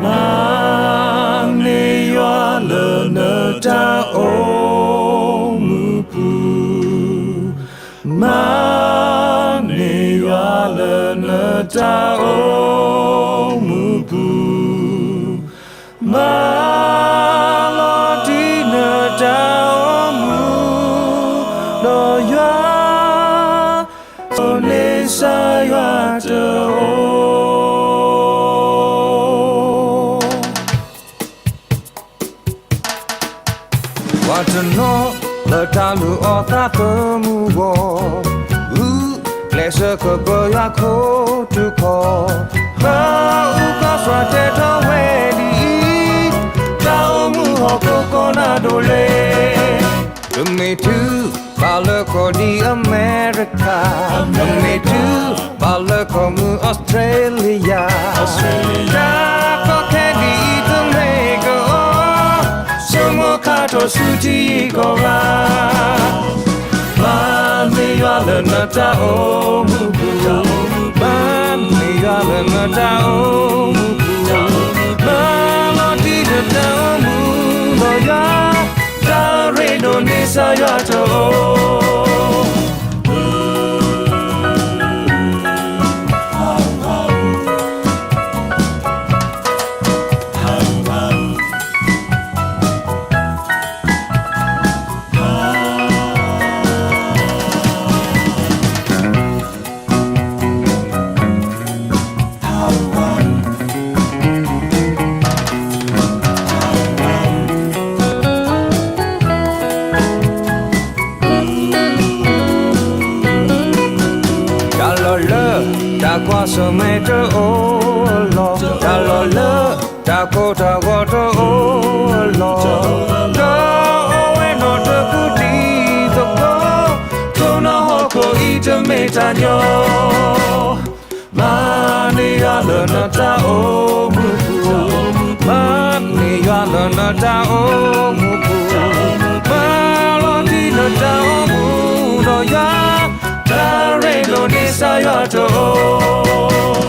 မၤန့ၢ်ယွၤလၢနတၢ်အိၣ်မူပူၤ, မၤန့ၢ်ယွၤလၢနတၢ်အိၣ်မူပူၤ, မၤလီၤတံၢ်နတၢ်အိၣ်မူ, ဒီးယွၤ ဒိးန့ၢ်စၢ်ယွၤတအိၣ်. ပှၤတနီၤလၢတၢ်လုၢ်အီၣ်သးသမူအဂီၢ်, ဂုာ်ကျဲးစၢးကပၢယွၤခိၣ်ထူခီၣ်, ပအုၣ်ကီၢ်စွါတဲထီၣ်ဝဲဒ်အံၤ, တၢ်အိၣ်မူဟီၣ်ခိၣ်ကီးနၤဒိၣ်လဲၣ်. ပမ့ၢ်တုၤဘၣ်လၢကီၢ်ဒ်အမဲရကၤ, ပမ့ၢ်တုၤဘၣ်လၢကီၢ်မုၢ်အီစထြ့လယါ, တၢ်ကီခဲဒ်အံၤတမ့ၢ်ကအီၤ, ဆိကမိၣ်ခါထီၣ်ဆူထံကီၢ်ဂၤ, မၤန့ၢ်ယွၤလၢနတၢ်အိၣ်မူပူၤ, မၤန့ၢ်ယွၤလၢနတၢ်အိၣ်မူပူၤ, မၤလီၤတံၢ်နတၢ်အိၣ်မူဒီးယွၤ, တၢ်ရ့ဒိၣ်န့ၢ်စၢ်ယွၤတအိၣ်. တၢ်လီၢ်လၢတၢ်ကွၢ်ဆၢၣ်မဲာ်တအိၣ်အလီၢ်, တၢ်လီၢ်လၢတၢ်ကိၢ်တၢ်ဂီၤတအိၣ်အလီၢ်, ဒီးအိၣ်ဝဲနီၢ်တပူၤတံၤသကိး, ထိၣ်နီၣ်ဟီၣ်ခိၣ်အံၤတမ့ၢ်တၢ်ညီ, မၤန့ၢ်ယွၤလၢနတၢ်အိၣ်မူပူၤ, မၤန့ၢ်ယွၤလၢနတၢ်အိၣ်မူပူၤ, မၤလီၤတံၢ်နတၢ်အိၣ်မူဒီးယွၤ, တၢ်ရ့ဒိၣ်န့ၢ်စၢ်ယွၤတအိၣ်.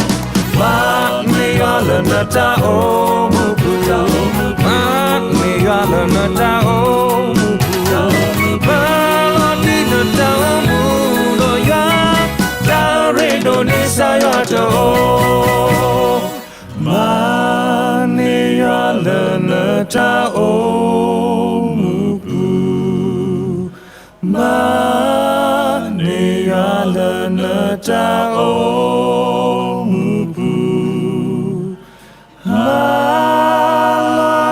မၤန့ၢ်ယွၤလၢနတၢ်အိၣ်မူပူၤ, မၤန့ၢ်ယွၤလၢနတၢ်အိၣ်မူပူၤ, မၤလီၤတံၢ်နတၢ်အိၣ်မူဒီးယွၤ, တၢ်ရ့ဒိၣ်န့ၢ်စၢ်ယွၤတအိၣ်. မၤန့ၢ်ယွၤလၢနတၢ်အိၣ်မူပူၤ, မၤန့ၢ်ယွၤလၢနတၢ်အိၣ်မူပူၤ, မၤ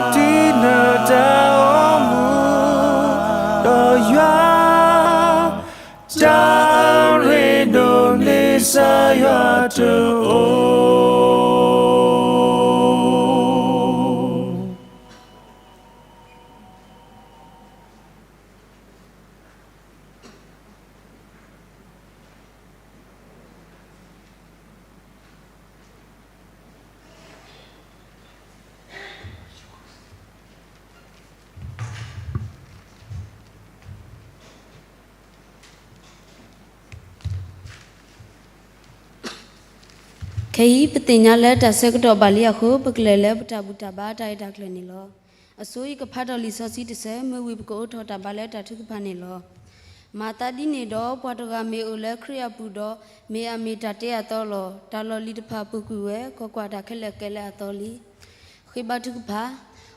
လီၤတံၢ်နတၢ်အိၣ်မူဒီးယွၤ, တၢ်ရ့ဒိၣ်န့ၢ်စၢ်ယွၤတအိၣ်. ခဲအံၤ ပသ့ၣ်ညါလၢတၢ်ဆၢကတီၢ်ဘၣ်လံအဃိ ပကလဲၤလၢပတၢ်ဘူၣ်တၢ်ဘါတၢ်ရဲၣ်တၢ်ကျဲၤန့ၣ်လီၤ. အဆိယကဖးထီၣ်လံာ်စီဆှံတဆၢ မ့ၢ်ဝံၤပကအိးထီၣ်တၢ်ဘါလၢတၢ်ထုကဖၣ်န့ၣ်လီၤ. မၤသးဒ်န့ၣ်ဒီး ပှၤတဂၤမ့ၢ်အိၣ်လၢခရံာ်အပူၤဒီး မ့ၢ်အမ့ၢ်တၢ်တ့အသီလီၤ. တၢ်လီၢ်လံၤတဖၣ်ပူၤကွံာ်ဝဲ, ကွၢ်ကွၢ်, တၢ်ခဲလၢာ်ကဲလၢအသီလံ. ဃ့ဘါထုကဖၣ်,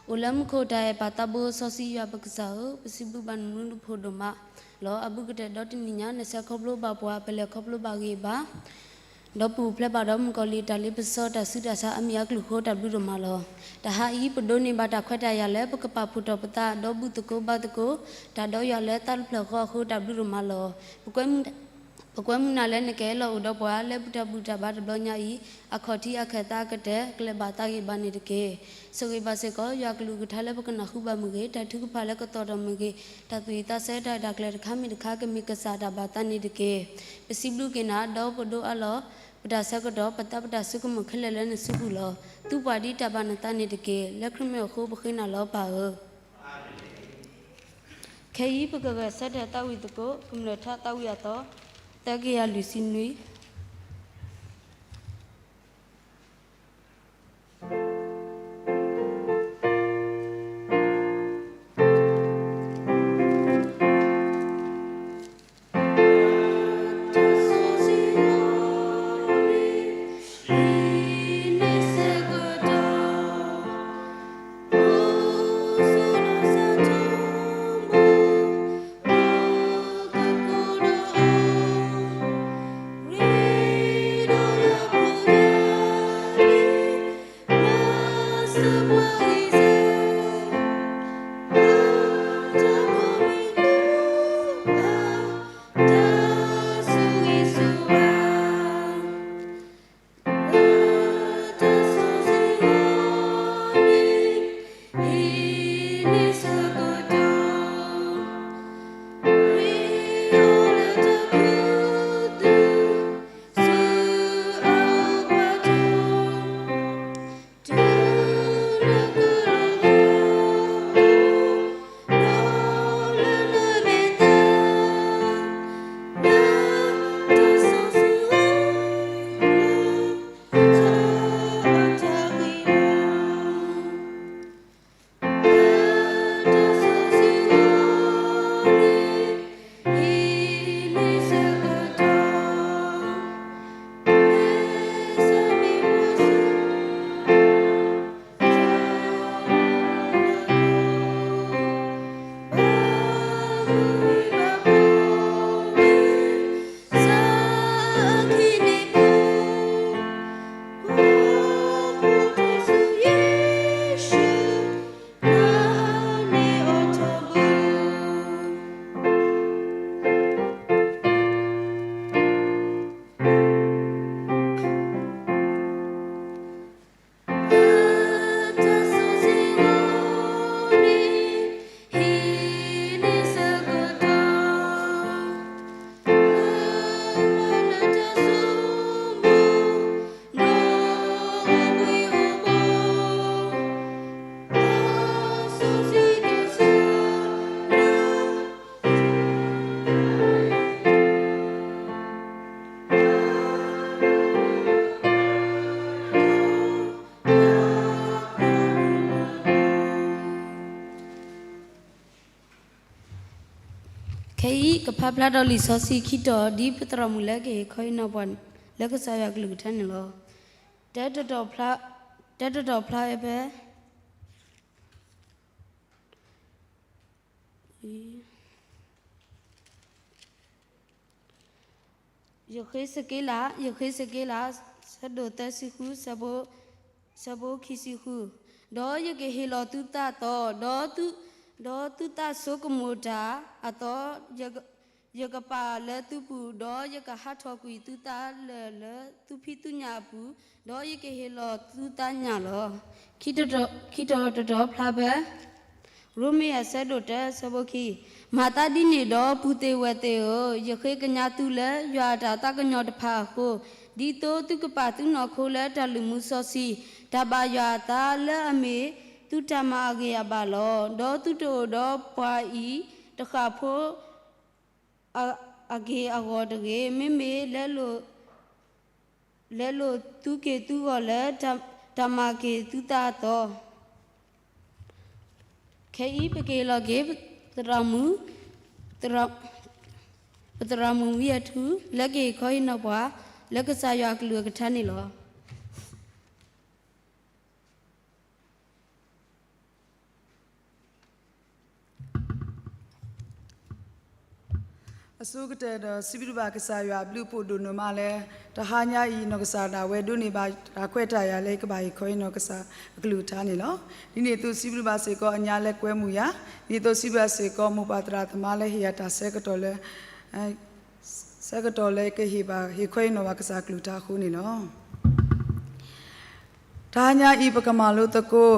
အိၣ်လၢမူခိၣ်တၢ်အဲၣ်ပၢ်သးဘိစီဆှံယွၤပကစၢ်ဧၢ, ပစံးဘျုးဘၣ်နမူနဖိဒိၣ်မးလီၤ. အဘူးကတၢၢ်ဒီတနံၤညါ နဆဲးခီဖျိဘၣ်ပှၤ ပလဲၤခီဖျိဘၣ်ဂ့ၤဘၣ် ဒီးပအိၣ်ဖျဲၣ်ဘၣ်ဒီးမုၣ်ကီၤလံၢ်တၢ်လ့ပစီတၢ်ဆူးတၢ်ဆါအါမံၤအါကလုာ်အဃိ တၢ်ဘျုးဒိၣ်မးလီၤ. တဟါအံၤ ပဒိးန့ၢ်ဘၣ်တၢ်ခွဲးတၢ်ယာ်လၢ ပကပာ်ဖှိၣ်ထီၣ်ပသး ဒီးဘူၣ်သကိးဘါသကိး တၢ်ဒီးယွၤလၢသးတဖျၢၣ်ဃီအဃိ တၢ်ဘျုးဒိၣ်မးလီၤ. ပကွဲမုာ်နၤလၢနကဟဲလီၤအိၣ်ဒီးပှၤလၢပတၢ်ဘူၣ်တၢ်ဘါတဘျီညါအံၤ အခီၣ်ထံးအခၢၣ်သးအကတၢၢ် ကလဲၤဘၣ်သးဂ့ၤဘၣ်န့ၣ်တက့ၢ်. ဆိၣ်ဂ့ၤဘၣ်စ့ၢ်ကီး ယွၤကလုၢ်ကထါလၢပကနၢ်ဟူဘၣ်မ့ၢ်ဂ့ၤ, တၢ်ထုကဖၣ်လၢကသီၣ်ထီၣ်မ့ၢ်ဂ့ၤ, တၢ်သူၣ်ဝံၣ်သးဆၢတၢ်ရဲၣ်တၢ်ကျဲၤတခါမ့ၢ်တခါ ကမ့ၢ်ကစၢ်တၢ်ဘၣ်သးန့ၣ်တက့ၢ်. ပစံးဘျုးက့ၤနၤ ဒီးပဒိအါလီၤ ပတၢ်ဆၢကတီၢ် ပသးပတၢ်ဆိကမိၣ်ခဲလၢာ်လၢနစုပူၤလီၤ. သူပှၤဒ်တၢ်ဘၣ်နသးန့ၣ်တက့ၢ်. လၢခရံာ်မ့ၢ်အဃိပဃ့နၤလီၤပၢ်ဧၢ. ခဲအံၤပကဂဲၤဆၢထၢၣ်သးဝံၣ်သကိး ကမျၢၢ်ထါသးဝံၣ်အသီ သၢကယၤလွံၢ်ဆံနွံ. ခဲအံၤ ကဖးဖျါဒီးလံာ်စီဆှံခံတီၤ ဒ်ပသရၣ်မုၣ်လၢကဟ့ၣ်ခီဟ့ၣ်နီၤ ပှၤလၢကစၢ်ယွၤကလုၢ်ကထါန့ၣ်လီၤ. တၢတတီၤဖျါ တၢတတီၤဖျါဝဲဖဲ ယဃ့းစက့လး, ယဃ့းစက့လး ဆၢဒိၣ်သၢဆံဃု, ဆၢဖိခံဆံဃု, ဒီးယကဟ့ၣ်လီၤသုသးအသီ, ဒီးသုသးဆိကမိၣ်တၢ်အသီ, ယကပာ်လၢသုပူၤ, ဒီးယကဟးထီၣ်ကွံာ်သုသးလၢာ်လၢသုဖံသုညၣ်အပူၤ, ဒီးယကဟ့ၣ်လီၤသုသးညၣ်လီၤ. ခံတီၤတတီၤဖျါဖဲ ရိမ့ၤအဆၢဒိၣ်တၢ ဆၢဖိခံ, မၤသးဒ်န့ၣ်ဒီး ပုၢ်သ့ၣ်ဝဲၢ်သ့ၣ်ဧၢ, ယဃ့ကညးသုလၢယွၤအတၢ်သးကညီၤတဖၣ်အဃိ, ဒ်သိးသုကပာ်သုနီၢ်ခိလၢတၢ်လုၢ်မူစီဆှံ, တၢ်ဘၣ်ယွၤအသးလၢအမ့ၢ်သုတၢ်မၤအဂ့ၤအဘၣ်လီၤ. ဒီးသုတအိၣ်ဒီးပှၤအံၤတဃၣ်ဖိ အဂ့ၢ်အဂီၢ်တဂ့ၤ, မ့မ့ၢ် လဲလိာ်သုက့ၤသုဂီၢ်လၢတၢ်မၤက့ၤသုသးအသီ. ခဲအံၤပကဟ့ၣ်လီၤက့ၤ ပသရၣ်မုၣ်ဝံအထူ လၢကဟ့ၣ်ခီဟ့ၣ်နီၤပှၤ လၢကစၢ်ယွၤအကလုၢ်အကထါန့ၣ်လီၤ. အဆိကတၢၢ်ဒီး စံးဘျုးဘၣ်ကစၢ်ယွၤအဘျုးအဖှိၣ်ဒိၣ်နီၢ်မးလၢ တဟါညါအံၤ နီၢ်ကစၢ်ဒၣ်ဝဲဒိးန့ၢ်ဘၣ်တၢ်ခွဲးတၢ်ယာ်လၢယကဘၣ်ဟ့ၣ်ခီဟ့ၣ်နီၤကစၢ်အကလုၢ်ကထါန့ၣ်လီၤ. ဒ်န့ၣ်အသိးစံးဘျုးဘၣ်စ့ၢ်ကီးအညါလၢကွဲမုာ်ယၤ, ဒ်န့ၣ်အသိးစံးဘျုးဘၣ်စ့ၢ်ကီး မိၢ်ပၢ်သရၣ်သမါလၢဟ့ၣ်ယၤတၢ်ဆၢကတီၢ်လၢ ဆၢကတီၢ်လၢကဟ့ၣ်ဘၣ်ဟ့ၣ်ခီဟ့ၣ်နီၤဘၣ်ကစၢ်အကလုၢ်ကထါအဃိန့ၣ်လီၤ. တဟါညါအံၤပကမၤလိသကိး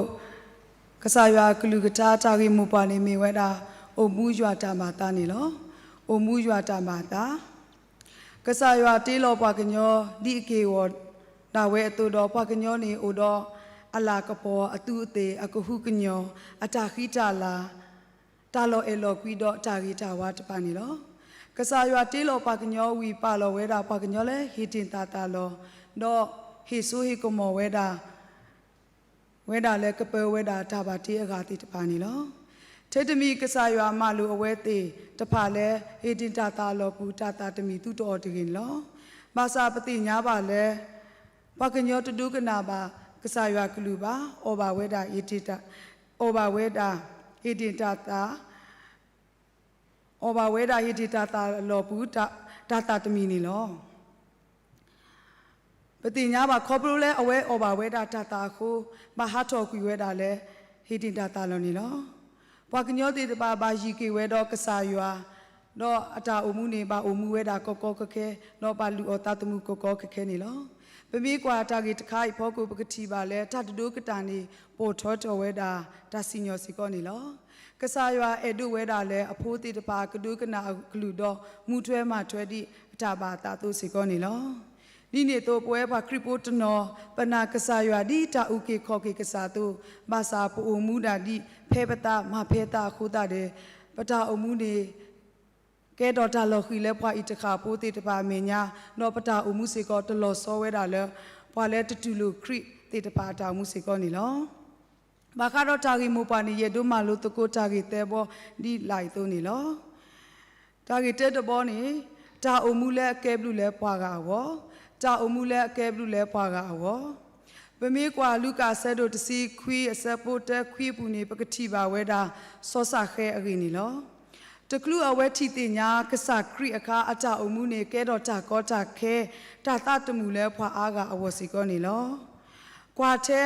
ကစၢ်ယွၤအကလုၢ်ကထါတၢ်ဂ့ၢ်မိၢ်ပှၢ်န့ၣ်မ့ၢ်ဝဲဒၣ် အိၣ်မူယွၤတၢ်မၤအသးန့ၣ်လီၤ. အိၣ်မူယွၤတၢ်မၤအသး ကစၢ်ယွၤတ့လီၤပှၤကညီဒ်အက့ၢ်အဂီၤဒၣ်ဝဲအသိးဒီး ပှၤကညီန့ၣ်အိၣ်ဒီးအလၤကပီၤ အသူးအသ့ၣ် အကဟုကညီၢ် အတၢ်ဃံတၢ်လၤ တၢ်လီၤအဲၣ်လီၤကွံဒီးတၢ်ဂ့ၤတၢ်ဝါတဖၣ်န့ၣ်လီၤ. ကစၢ်ယွၤတ့လီၤပှၤကညီဝံၤ ပာ်လီၤဝဲဒၣ်ပှၤကညီလၢဟ့ၣ်တ့ၢ်တၢ်သၣ်လီၤ ဒီးဟ့ၣ်စိဟ့ၣ်ကမီၤဝဲဒၣ် ဝဲဒၣ်လၢကပၢဝဲဒၣ်တၢ်ဘၣ်တ့အဂၤသ့ၣ်တဖၣ်န့ၣ်လီၤ. ထဲတမံၤကစၢ်ယွၤမၤလိာ်အဝဲသ့ၣ်တဖၣ်လၢ ဟ့ၣ်တ့ၢ်တၢ်သၣ်လီၤပူၤ တၢ်သးတမံၤသုတအီၣ်တဂ့ၤန့ၣ်လီၤ. ဘၣ်ဆၣ်ပသ့ၣ်ညါဘၣ်လၢ ပှၤကညီတဒိကနၣ်ဘၣ်ကစၢ်ယွၤကလုၢ်ဘၣ်, အီၣ်ဘၣ်ဝဲဒၣ် အီၣ်ဘၣ်ဝဲဒၣ် ဟ့ၣ်တ့ၢ်တၢ်သၣ် အီၣ်ဘၣ်ဝဲဒၣ်ဟ့ၣ်တ့ၢ်တၢ်သၣ်လီၤပူၤ တၢ်သးတမံၤန့ၣ်လီၤ. ပသ့ၣ်ညါဘၣ်ခီဖျိလၢအဝဲအီၣ်ဘၣ်ဝဲဒၣ်တၢ်သၣ်အဃိ, ဘၣ်ဟးထီၣ်ကွံာ်ဝဲဒၣ်လၢ ဟ့ၣ်တ့ၢ်တၢ်သၣ်လီၢ်န့ၣ်လီၤ. ပှၤကညီသ့ၣ်တဖၣ်ဘၣ်ယံၤက့ၤဝဲဒီးကစၢ်ယွၤ, ဒီးအတၢ်အိၣ်မူန့ၣ် ဘၣ်အိၣ်မူဝဲဒၣ်ကီကီခဲခဲ, ဒီးဘၣ်လုၢ်အီၣ်သးသမူကီကီခဲခဲန့ၣ်လီၤ. ပမ့ၢ်ကွၢ်တၢ်ဂ့ၢ်တခါအံၤအဖီခိၣ် ပကထံၣ်ဘၣ်လၢတၢ်တဒိကတၢၢ်န့ၣ် ပိာ်ထွဲထီၣ်ဝဲဒၣ်တၢ်စံၣ်ညီၣ်စ့ၢ်ကီးန့ၣ်လီၤ. ကစၢ်ယွၤအဲၣ်ဒိးဝဲဒၣ်လၢအဖိသ့ၣ်တဖၣ်ကဒိကနၣ်အကလုၢ်ဒီးမူထွဲမၤထွဲဒ်အတၢ်ဘၣ်အသးအသိးစ့ၢ်ကီးန့ၣ်လီၤ. ဒ်န့ၣ်အသိး ပဝဲပှၤခရံာ်ဖိတနီၤ ပနာ်ကစၢ်ယွၤဒ်တၢ်အုၣ်က့ၤခီၣ်က့ၤကစၢ်အသိး, ဘၣ်ဆၣ်ပအိၣ်မူဒၣ်ဒ်ဖဲပသးမၤဖဲသးအဃိသတးဒီး, ပတၢ်အိၣ်မူန့ၣ် ကဲထီၣ်တၢ်လီၤဃံၤလၢပှၤအံၤတဃၣ်ဖိသ့ၣ်တဖၣ်အမဲာ်ညါ, ဒီးပတၢ်အိၣ်မူစ့ၢ်ကီးတလီၤဆီဝဲဒၣ်လၢ ပှၤလၢတတူၢ်လိာ်ခရံာ်သ့ၣ်တဖၣ်အတၢ်အိၣ်မူစ့ၢ်ကီးန့ၣ်လီၤ. ဘၣ်ဃးဒီးတၢ်ဂ့ၢ်မိၢ်ပှၢ်န့ၣ် ယအဲၣ်ဒိးမၤလိသကိးတၢ်ဂ့ၢ်သၢဘီဒ်လာ်အံၤအသိးန့ၣ်လီၤ. တၢ်ဂ့ၢ်တၢတဘီန့ၣ်, တၢ်အိၣ်မူလၢအကဲဘျုးလၢပှၤဂၤအဂီၢ်, တၢ်အိၣ်မူလၢအကဲဘျုးလၢပှၤဂၤအဂီၢ်. ပမ့ၢ်ကွၢ်လူၤကၣ်အဆၢဒိၣ်တဆံခွံအဆၢဖိတၢခွံအပူၤန့ၣ် ပကထံၣ်ဘၣ်ဝဲဒၣ် စီၤစၤဃဲအဂ့ၢ်န့ၣ်လီၤ. တချုးအဝဲထံၣ်သ့ၣ်ညါကစၢ်ခရံာ်အခါ အတၢ်အိၣ်မူန့ၣ် ကဲထီၣ်တၢ်ကီတၢ်ခဲ, တၢ်သးတမုာ်လၢပှၤအါဂၤအဂီၢ်စ့ၢ်ကီးန့ၣ်လီၤ. ကွၢ်ထဲ,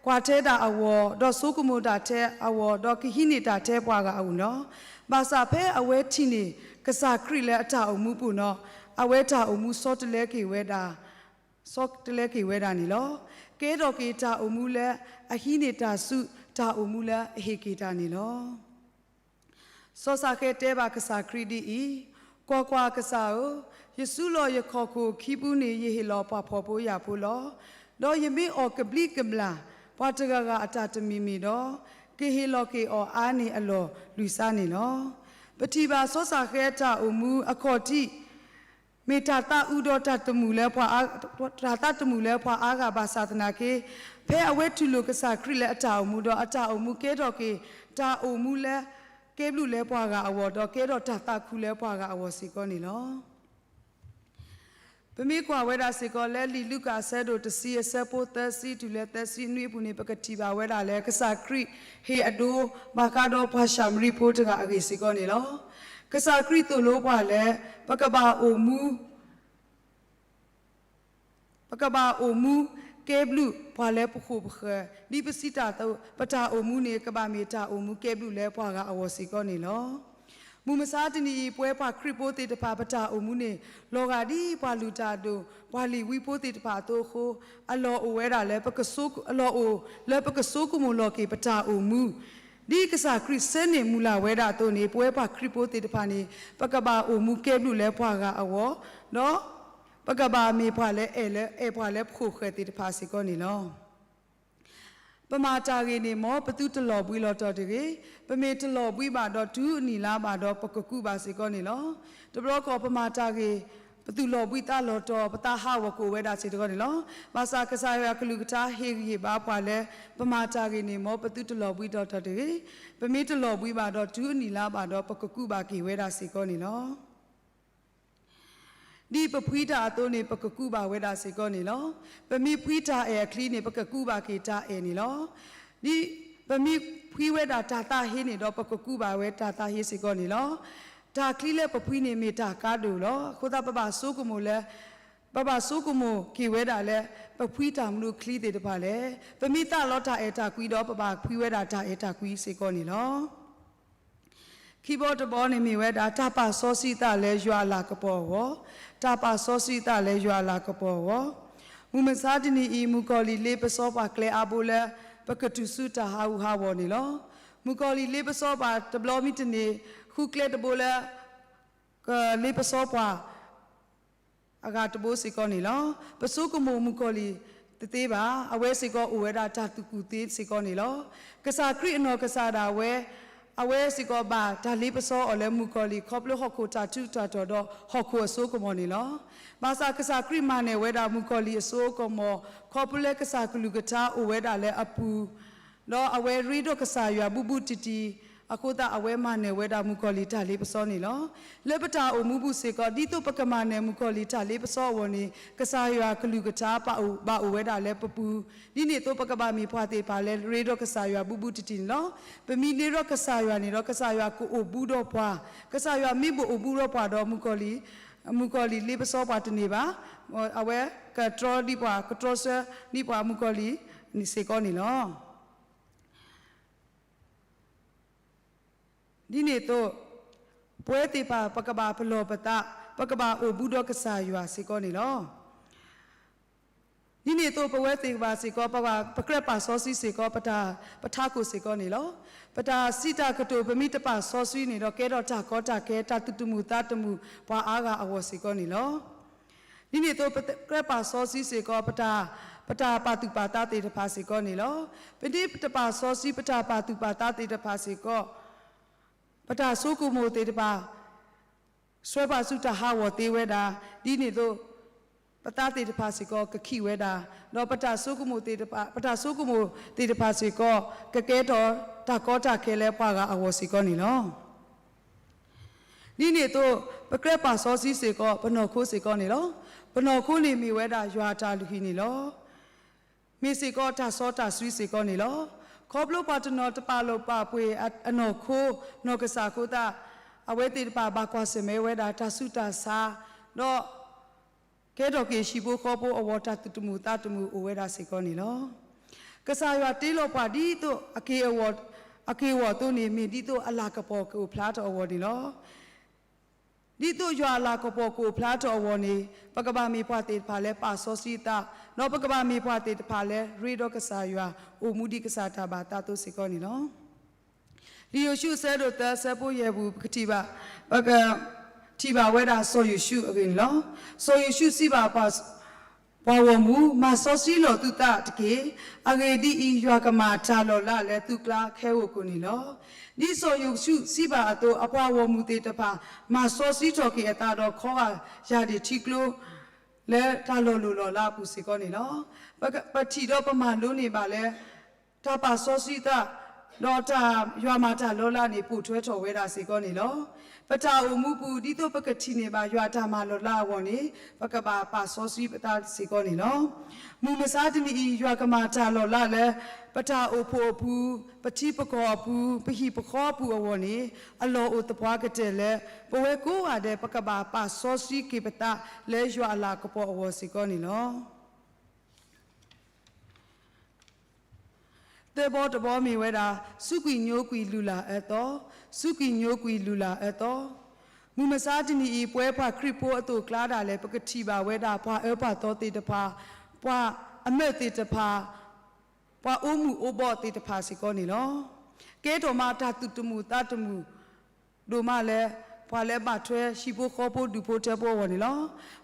ကွၢ်ထဲဒၣ်အဂီၢ်, ဒီးဆိကမိၣ်တၢ်ထဲအဂီၢ်, ဒီးကဟံးန့ၢ်တၢ်ထဲပှၤဂၤအဂီၢ်န့ၣ်လီၤ. ဘၣ်ဆၣ်ဖဲအဝဲထံၣ်န့ၢ်ကစၢ်ခရံာ်လၢအတၢ်အိၣ်မူပူၤန့ၣ်, အဝဲတၢ်အိၣ်မူဆီတလဲက့ၤဝဲဒၣ်, ဆီတလဲက့ၤဝဲဒၣ်န့ၣ်လီၤ. ကဲထီၣ်က့ၤတၢ်အိၣ်မူလၢအဟံးန့ၢ်တၢ်ဆူတၢ်အိၣ်မူလၢအဟ့ၣ်က့ၤတၢ်န့ၣ်လီၤ. စီၤစၤဃဲတဲဘၣ်ကစၢ်ခရံာ်ဒ်အံၤ, ကွၢ်ကွၢ်, ကစၢ်ဧၢ, ယစုလီၢ်ယခီၣ်ခိၣ်ခံပူၤန့ၣ် ယဟ့ၣ်လီၤပှၤဖှီၣ်ဖိယာ်ဖိလီၤ. ဒီးယမ့ၢ်အီၣ်ကဘျံးကဘျၣ် ပှၤတဂၤဂၤအတၢ်တမံၤမံၤဒီး, ကဟ့ၣ်လီၤက့ၤအီၤအါန့ၢ်အလီၢ်လွံၢ်စါန့ၣ်လီၤ. ပထံၣ်ဘၣ်စီၤစၤဃဲအတၢ်အိၣ်မူအခီၣ်ထံး မ့ၢ်တၢ်သးအုးဒီးတၢ်တမုာ်လၢပှၤအါ, တၢ်သးတမုာ်လၢပှၤအါဂၤဘၣ်ဆၣ်သနာ်က့, ဖဲအဝဲတူၢ်လိာ်ကစၢ်ခရံာ်လၢအတၢ်အိၣ်မူဒီး အတၢ်အိၣ်မူကဲထီၣ်က့ၤ တၢ်အိၣ်မူလၢကဲဘျုးလၢပှၤဂၤအဂီၢ် ဒီးကဲထီၣ်တၢ်သးခုလၢပှၤဂၤအဂီၢ်စ့ၢ်ကီးန့ၣ်လီၤ. ပမ့ၢ်ကွၢ်ဝဲဒၣ်စ့ၢ်ကီးလၢလံာ်လူၤကၣ်အဆၢဒိၣ်တဆံအဆၢဖိသၢဆံတုၤလၢသၢဆံနွံအပူၤန့ၣ် ပကထံၣ်ဘၣ်ဝဲဒၣ်လၢ ကစၢ်ခရံာ်ဟ့ၣ်အဒိဘၣ်ဃးဒီးပှၤၡၤမရံဖိတဂၤအဂ့ၢ်စ့ၢ်ကီးန့ၣ်လီၤ. ကစၢ်ခရံာ်သိၣ်လိပှၤလၢ ပကဘၣ်အိၣ်မူ ပကဘၣ်အိၣ်မူကဲဘျုးပှၤလၢပဃိာ်ပဃၢၤ, ဒ်ပစံးတၢ်အသိး ပတၢ်အိၣ်မူန့ၣ် ကဘၣ်မ့ၢ်တၢ်အိၣ်မူကဲဘျုးလၢပှၤဂၤအဂီၢ်စ့ၢ်ကီးန့ၣ်လီၤ. မုၢ်မဆါတနံၤအံၤ ပဝဲပှၤခရံာ်ဖိသ့ၣ်တဖၣ် ပတၢ်အိၣ်မူန့ၣ် လီၤဂာ်ဒ်ပှၤလုၢ်တၢ်အဒိၣ် ပှၤလ့ၤဝံဖိသ့ၣ်တဖၣ်အသိးအဃိ, အလီၢ်အိၣ်ဝဲဒၣ်လၢပကဆိ, အလီၢ်အိၣ်လၢပကဆိကမိၣ်လီၤက့ၤပတၢ်အိၣ်မူ ဒ်ကစၢ်ခရံာ်ဆၢန့ၢ်မုၢ်လၢ်ဝဲဒၣ်အသိးန့ၣ် ပဝဲပှၤခရံာ်ဖိသ့ၣ်တဖၣ်န့ၣ် ပကဘၣ်အိၣ်မူကဲဘျုးလၢပှၤဂၤအဂီၢ်, ဒီး ပကဘၣ်မ့ၢ်ပှၤလၢအဲၣ်လၢအဲၣ်ပှၤလၢပဃိာ်ဃၢၤသ့ၣ်တဖၣ်စ့ၢ်ကီးန့ၣ်လီၤ. ပမၤတၢ်ဂ့ၤန့ၣ် မ်ပသုတလီၤဘှံးလီၤတီၤတဂ့ၤ. ပမ့ၢ်တလီၤဘှံးဘၣ်ဒီးတုၤအနံၣ်လါဘၣ်ဒီး ပကကူးဘၣ်စ့ၢ်ကီးန့ၣ်လီၤ. တဘျီဃီပမၤတၢ်ဂ့ၤ ပသူၣ်လီၤဘှံးသးလီၤတီၤ ပသးဟးဂီၤကအိၣ်ဝဲဒၣ်စ့ၢ်ကီးန့ၣ်လီၤ. ဘၣ်ဆၣ်ကစၢ်ယွၤကလုၢ်ကထါဟ့ၣ်ဂံၢ်ဟ့ၣ်ဘါပှၤလၢ ပမၤတၢ်ဂ့ၤန့ၣ် မ်ပသုတလီၤဘှံးလီၤတီၤတဂ့ၤ. ပမ့ၢ်တလီၤဘှံးဘၣ်ဒီးတုၤအနံၣ်လါဘၣ်ဒီး ပကကူးဘၣ်က့ၤဝဲဒၣ်စ့ၢ်ကီးန့ၣ်လီၤ. ဒ်ပဖှံတၢ်အသိးန့ၣ် ပကကူးဘၣ်ဝဲဒၣ်စ့ၢ်ကီးန့ၣ်လီၤ. ပမ့ၢ်ဖှံတၢ်အဲၣ်အချံန့ၣ် ပကကူးဘၣ်က့ၤတၢ်အဲၣ်န့ၣ်လီၤ. ဒ်ပမ့ၢ်ဖှံဝဲဒၣ်တၢ်သးဟ့န့ၣ်ဒီး ပကကူးဘၣ်ဝဲတၢ်သးဟ့စ့ၢ်ကီးန့ၣ်လီၤ. တၢ်ချံလၢပဖှံန့ၣ်မ့ၢ်တၢ်ကါဒိၣ်လီၤ. အဃိသတးပဘၣ်ဆိကမိၣ်လၢ ပဘၣ်ဆိကမိၣ်က့ၤဝဲဒၣ်လၢ ပဖှံတၢ်မနုၤချံသ့ၣ်တဖၣ်လဲၣ်. ပမ့ၢ်သးလီတၢ်အဲၣ်တၢ်ကွံဒီး ပဘၣ်ဖှံဝဲဒၣ်တၢ်အဲၣ်တၢ်ကွံစ့ၢ်ကီးန့ၣ်လီၤ. ခံဘီတဘီန့ၣ်မ့ၢ်ဝဲဒၣ် တၢ်ပာ်စီဆှံသးလၢယွၤအလၤကပီၤအဂီၢ်, တၢ်ပာ်စီဆှံသးလၢယွၤအလၤကပီၤအဂီၢ်. မုၢ်မဆါတနံၤအံၤ မုၣ်ကီၤလံၢ်လ့ပစီပှၤကျဲအါဘိလၢ ပကတုၤဆူတၢ်ဟးဂူာ်ဟးဂီၤန့ၣ်လီၤ. မုၣ်ကီၤလံၢ်လ့ပစီပှၤတဘျီမ့ၢ်တန့ၢ် ဃုကျဲတဘိလၢ ကလ့ပစီပှၤ အဂၤတဘိစ့ၢ်ကီးန့ၣ်လီၤ. ပဆိကမိၣ်မုၣ်ကီၤလံၢ်တသ့ဘၣ်. အဝဲစ့ၢ်ကီးအိၣ်ဝဲဒၣ်တၢ်သူၣ်ကူၣ်သ့စ့ၢ်ကီးန့ၣ်လီၤ. ကစၢ်ခရံာ်အနီၢ်ကစၢ်ဒၣ်ဝဲ အဝဲစ့ၢ်ကီးဘၣ်တၢ်လ့ပစီအီၤလၢမုၣ်ကီၤလံၢ် ခီဖျိဟီၣ်ခိၣ်တၢ်ထူးတၢ်တီၤဒီးဟီၣ်ခိၣ်အစိကမီၤန့ၣ်လီၤ. ဘၣ်ဆၣ်ကစၢ်ခရံာ်မၤနၢၤဝဲဒၣ်မုၣ်ကီၤလံၢ်အစိကမီၤ ခီဖျိလၢကစၢ်ကလုၢ်ကထါအိၣ်ဝဲဒၣ်လၢအပူၤ ဒီးအဝဲရ့ဒီးကစၢ်ယွၤဘူးဘူးတံၢ်တံၢ် အဃိသတးအဝဲမၤနၢၤဝဲဒၣ်မုၣ်ကီၤလံၢ်တၢ်လ့ပစီန့ၣ်လီၤ. လၢပတၢ်အိၣ်မူပူၤစ့ၢ်ကီး ဒ်သိးပကမၤနၢၤမုၣ်ကီၤလံၢ်တၢ်လ့ပစီအဂီၢ်န့ၣ် ကစၢ်ယွၤကလုၢ်ကထါဘၣ်အိၣ်ဝဲဒၣ်လၢပပူၤ, ဒ်န့ၣ်အသိးပကဘၣ်မ့ၢ်ပှၤသ့ၣ်တဖၣ်လၢရ့ဒီးကစၢ်ယွၤဘူးဘူးတံၢ်တံၢ်န့ၣ်လီၤ. ပမ့ၢ်ရ့ဒီးကစၢ်ယွၤန့ၣ်ဒီး ကစၢ်ယွၤကအိၣ်ဘူးဒီးပှၤ, ကစၢ်ယွၤမ့ၢ်ဘၣ်အိၣ်ဘူးဒီးပှၤဒီးမုၣ်ကီၤလံၢ် မုၣ်ကီၤလံၢ်လ့ပစီပှၤတန့ၢ်ဘၣ်. အဝဲကတြီဒံးပှၤ ကတြီဆၢဒံးပှၤမုၣ်ကီၤလံၢ်စ့ၢ်ကီးန့ၣ်လီၤ. ဒ်န့ၣ်အသိး ပဝဲသ့ၣ်တဖၣ် ပကဘၣ်ပလီၢ်ပသး, ပကဘၣ်အိၣ်ဘူးဒီးကစၢ်ယွၤစ့ၢ်ကီးန့ၣ်လီၤ. ဒ်န့ၣ်အသိး ပဝဲသ့ၣ်တဖၣ်စ့ၢ်ကီး ပကြၢးပာ်စီဆှံစ့ၢ်ကီး ပတၢ် ပထးခိၣ်စ့ၢ်ကီးန့ၣ်လီၤ. ပတၢ်စံးတၢ်ကတိၤ ပမ့ၢ်တပာ်စီဆှံန့ၣ်ဒီး ကဲထီၣ်တၢ်ကီတၢ်ခဲ တၢ်သူၣ်တမုာ်သးတမုာ် ပှၤအါဂၤအဂီၢ်စ့ၢ်ကီးန့ၣ်လီၤ. ဒ်န့ၣ်အသိး ပကြၢးပာ်စီဆှံစ့ၢ်ကီး ပတၢ် ပတၢ်ပာ်သူၣ်ပာ်သးသ့ၣ်တဖၣ်စ့ၢ်ကီးန့ၣ်လီၤ. ပမ့ၢ်တပာ်စီဆှံ ပတၢ်ပာ်သူၣ်ပာ်သးသ့ၣ်တဖၣ်စ့ၢ်ကီး ပတၢ်ဆိကမိၣ်သ့ၣ်တဖၣ် ဆှၢပှၤဆူတၢ်ဟးဂီၤသ့ဝဲဒၣ်, ဒ်န့ၣ်အသိး ပသးသ့ၣ်တဖၣ်စ့ၢ်ကီးကခံးဝဲဒၣ်, ဒီးပတၢ်ဆိကမိၣ်သ့ၣ်တဖၣ်, ပတၢ်ဆိကမိၣ်သ့ၣ်တဖၣ်စ့ၢ်ကီး ကကဲထီၣ်တၢ်ကီတၢ်ခဲလၢပှၤဂၤအဂီၢ်စ့ၢ်ကီးန့ၣ်လီၤ. ဒ်န့ၣ်အသိး ပကြၢးပာ်စီဆှံစ့ၢ်ကီး ပနီၢ်ခိစ့ၢ်ကီးန့ၣ်လီၤ. ပနီၢ်ခိန့ၣ်မ့ၢ်ဝဲဒၣ်ယွၤအတၢ်လုၢ်ဟံၣ်န့ၣ်လီၤ. မ့ၢ်စ့ၢ်ကီးတၢ်စီတၢ်ဆှံစ့ၢ်ကီးန့ၣ်လီၤ. ခီဖျိပှၤတနီၤတပာ်လီၤပာ်ပှ့ၤအနီၢ်ခိနီၢ်ကစၢ်အဃိသတး အဝဲသ့ၣ်တဖၣ်ဘၣ်ကွၢ်ဆၢၣ်မဲာ်ဝဲဒၣ်တၢ်ဆူးတၢ်ဆါ, ဒီး ကဲထီၣ်က့ၤဟံၣ်ဖိဃီဖိအဂီၢ် တၢ်သူၣ်တမုာ်သးတမုာ်အိၣ်ဝဲဒၣ်စ့ၢ်ကီးန့ၣ်လီၤ. ကစၢ်ယွၤတ့လီၤပှၤဒ်သိးအက့ၢ်အဂီၤအသိးန့ၣ် မ့ၢ်ဒ်သိးအလၤကပီၤကအိၣ်ဖျါထီၣ်အဂီၢ်န့ၣ်လီၤ. ဒ်သိးယွၤအလၤကပီၤကအိၣ်ဖျါထီၣ်အဂီၢ်န့ၣ် ပကဘၣ်မ့ၢ်ပှၤသ့ၣ်တဖၣ်လၢပာ်စီဆှံအသး, ဒီးပကဘၣ်မ့ၢ်ပှၤသ့ၣ်တဖၣ်လၢရ့ဒီးကစၢ်ယွၤ အိၣ်မူဒ်ကစၢ်တၢ်ဘၣ်သးအသိးစ့ၢ်ကီးန့ၣ်လီၤ. လံာ်ယိၤၡူ အဆၢဒိၣ်သၢ အဆၢဖိယဲၢ်ပူၤ ပကထံၣ်ဘၣ်, ပကထံၣ်ဘၣ်ဝဲဒၣ်စီၤယိၤၡူအဂ့ၢ်န့ၣ်လီၤ. စီၤယိၤၡူစံးဘၣ်ပှၤဂီၢ်မုၢ်, မၤစီဆှံလီၤသုသးတက့ၢ်. အဂ့ၢ်ဒ်အံၤ, ယွၤကမၤတၢ်လီၤလးလၢသုကျါခဲဂီၢ်ခိၣ်န့ၣ်လီၤ. ဒ်စီၤယိၤၡူစံးဘၣ်အသိး, အပှၤဂီၢ်မုၢ်သ့ၣ်တဖၣ် မၤစီဆှံထီၣ်က့ၤအသးဒီးခီဂာ်ယၢ်ဒ့ၣ်ထံကျိ လၢတၢ်လီၤလိၢ်လီၤလးအပူၤစ့ၢ်ကီးန့ၣ်လီၤ. ပထံၣ်ဒီးပမၤလိန့ၢ်ဘၣ်လၢ တၢ်ပာ်စီဆှံသး ဒီးတၢ်ယွၤမၤတၢ်လီၤလးန့ၣ် ပိာ်ထွဲထီၣ်ဝဲဒၣ်စ့ၢ်ကီးန့ၣ်လီၤ. ပတၢ်အိၣ်မူပူၤ ဒ်သိးပကထံၣ်န့ၢ်ဘၣ်ယွၤတၢ်မၤလီၤလးအဂီၢ်န့ၣ် ပကဘၣ်ပာ်စီဆှံပသးစ့ၢ်ကီးန့ၣ်လီၤ. မုၢ်မဆါတနံၤအံၤ ယွၤကမၤတၢ်လီၤလးလၢ ပတၢ်အိၣ်ဖှိၣ်အပူၤ, ပထံပကီၢ်အပူၤ, ပဟံၣ်ပဃီအပူၤအဂီၢ်န့ၣ် အလီၢ်အိၣ်သပှၢ်ကတၢၢ်လၢ ပဝဲကိးဂၤဒဲး ပကဘၣ်ပာ်စီဆှံက့ၤပသးလၢယွၤအလၤကပီၤအဂီၢ်စ့ၢ်ကီးန့ၣ်လီၤ. သၢဘီတဘီမ့ၢ်ဝဲဒၣ် စူးကွံာ်ညိကွံာ်လုၢ်လၢ်အၢသီ, စူးကွံာ်ညိကွံာ်လုၢ်လၢ်အၢသီ. မုၢ်မဆါတနံၤအံၤ ပဝဲပှၤခရံာ်ဖိအသိးကျါဒၣ်လဲာ် ပကထံၣ်ဘၣ်ဝဲဒၣ် ပှၤအၢပှၤသီသ့ၣ်တဖၣ်, ပှၤအမၢာ်သ့ၣ်တဖၣ်, ပှၤအိၣ်မုာ်အိၣ်ဘှီၣ်သ့ၣ်တဖၣ်စ့ၢ်ကီးန့ၣ်လီၤ. ကဲထီၣ်မးတၢ်သူၣ်တမုာ်သးတမုာ် ဒိၣ်မးလၢ ပှၤလၢအဘၣ်ထွဲဟံၣ်ဖိဃီဖိဒူၣ်ဖိထၢဖိအဂီၢ်န့ၣ်လီၤ.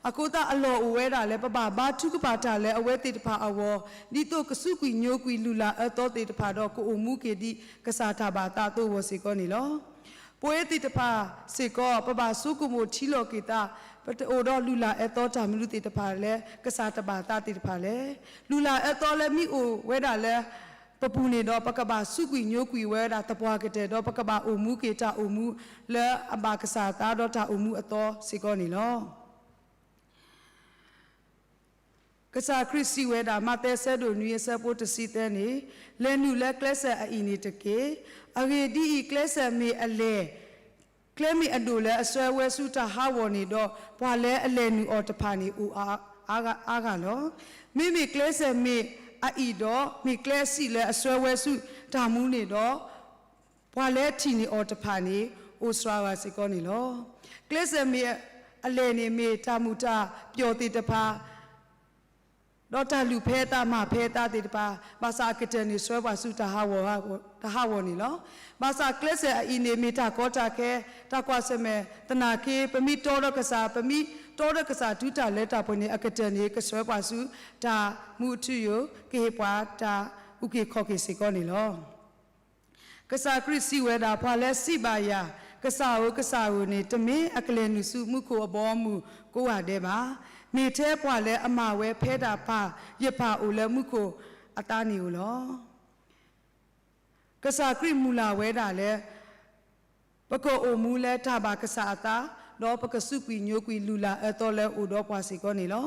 အဃိသတးအလီၢ်အိၣ်ဝဲဒၣ်လၢ ပဘၣ်ဘါထုကဖၣ်တၢ်လၢအဝဲသ့ၣ်တဖၣ်အဂီၢ်, ဒ်သိးကစူးကွံာ်ညိကွံာ်လုၢ်လၢ်အၢသီသ့ၣ်တဖၣ်ဒီး ကအိၣ်မူက့ၤဒ်ကစၢ်တၢ်ဘၣ်သးအသိးအဂီၢ်စ့ၢ်ကီးန့ၣ်လီၤ. ပဝဲသ့ၣ်တဖၣ်စ့ၢ်ကီး ပဘၣ်ဆိကမိၣ်ထံလီၤက့ၤသး, ပတအိၣ်ဒီးလုၢ်လၢ်အၢသီတၢ်မနုၤသ့ၣ်တဖၣ်လၢ ကစၢ်တဘၣ်သးသ့ၣ်တဖၣ်လဲၣ်. လုၢ်လၢ်အၢသီလၢမ့ၢ်အိၣ်ဝဲဒၣ်လၢ ပပူၤန့ၣ်ဒီး ပကဘၣ်စူးကွံာ်ညိကွံာ်ဝဲဒၣ်သပှၢ်ကတၢၢ်ဒီး ပကဘၣ်အိၣ်မူက့ၤတၢ်အိၣ်မူလၢအဘၣ်ကစၢ်အသးဒီးတၢ်အိၣ်မူအသီစ့ၢ်ကီးန့ၣ်လီၤ. ကစၢ်ခရံာ်စံးဝဲဒၣ် မးသဲအဆၢဒိၣ်နွံအဆၢဖိတဆံသၢန့ၣ်, လဲၤနုာ်လၢကျဲစၢၤအအံၤန့ၣ်တက့ၢ်. အဂ့ၢ်ဒ်အံၤ, ကျဲစၢၤမ့ၢ်အလဲၢ် ကျဲမ့ၢ်အဒိၣ်လၢအဆှၢဝဲဆူတၢ်ဟးဂီၤန့ၣ်ဒီး ပှၤလၢအလဲၤနုာ်အီၤတဖၣ်န့ၣ် အိၣ်အါဂၤလီၤ. မ့မ့ၢ်ကျဲစၢၤမ့ၢ်အအံၤဒီး မ့ၢ်ကျဲအဆံးလၢအဆှၢဝဲဆူတၢ်မူန့ၣ်ဒီး ပှၤလၢထံၣ်န့ၢ်အီၤတဖၣ်န့ၣ် အိၣ်စှၤဂၤစ့ၢ်ကီးန့ၣ်လီၤ. ကျဲစၢၤမ့ၢ်အလဲၢ်န့ၣ် မ့ၢ်တၢ်မုာ်တၢ်ပျီၢ်သ့ၣ်တဖၣ် ဒီးတၢ်လူၤဖဲအသးမၤဖဲအသးသ့ၣ်တဖၣ်, ဘၣ်ဆၣ်အကတၢၢ်န့ၣ်ဆှၢပှၤဆူတၢ်ဟးဂီၤန့ၣ်လီၤ. ဘၣ်ဆၣ်ကျဲစၢၤအအံၤန့ၣ် မ့ၢ်တၢ်ကီတၢ်ခဲ, တၢ်ကွၢ်ဆၢၣ်မဲာ်သနာ်က့ ပမ့ၢ်တီဒီးကစၢ်, ပမ့ၢ်တီဒီးကစၢ်တုၤတၢ်လၢတၢ်ပှဲၤန့ၣ် အကတၢၢ်န့ၣ် ကဆှၢပှၤဆူတၢ်မူအထူအယိာ်, ကဟ့ၣ်ပှၤတၢ်အုၣ်က့ၤခီၣ်က့ၤစ့ၢ်ကီးန့ၣ်လီၤ. ကစၢ်ခရံာ်စံးဝဲဒၣ်, ပှၤလၢစံးဘၣ်ယၤ, ကစၢ်ဧၢ, ကစၢ်ဧၢန့ၣ် တမ့ၢ်အကလဲၤနုာ်ဆူမူခိၣ်အဘီအမုၢ်ကိးဂၤဒဲးဘၣ်. မ့ၢ်ထဲပှၤလၢအမၤဝဲဖဲတၢ်ပၢ်ယပၢ်အိၣ်လၢမူခိၣ်အသါန့ၣ်ဧိၤလီၤ. ကစၢ်ခရံာ်မုၢ်လၢ်ဝဲဒၣ်လၢ ပကအိၣ်မူလၢတၢ်ဘၣ်ကစၢ်အသး, ဒီးပကစူးကွံာ်ညိကွံာ်လုၢ်လၢ်အၢသီလၢအိၣ်ဒီးပှၤစ့ၢ်ကီးန့ၣ်လီၤ.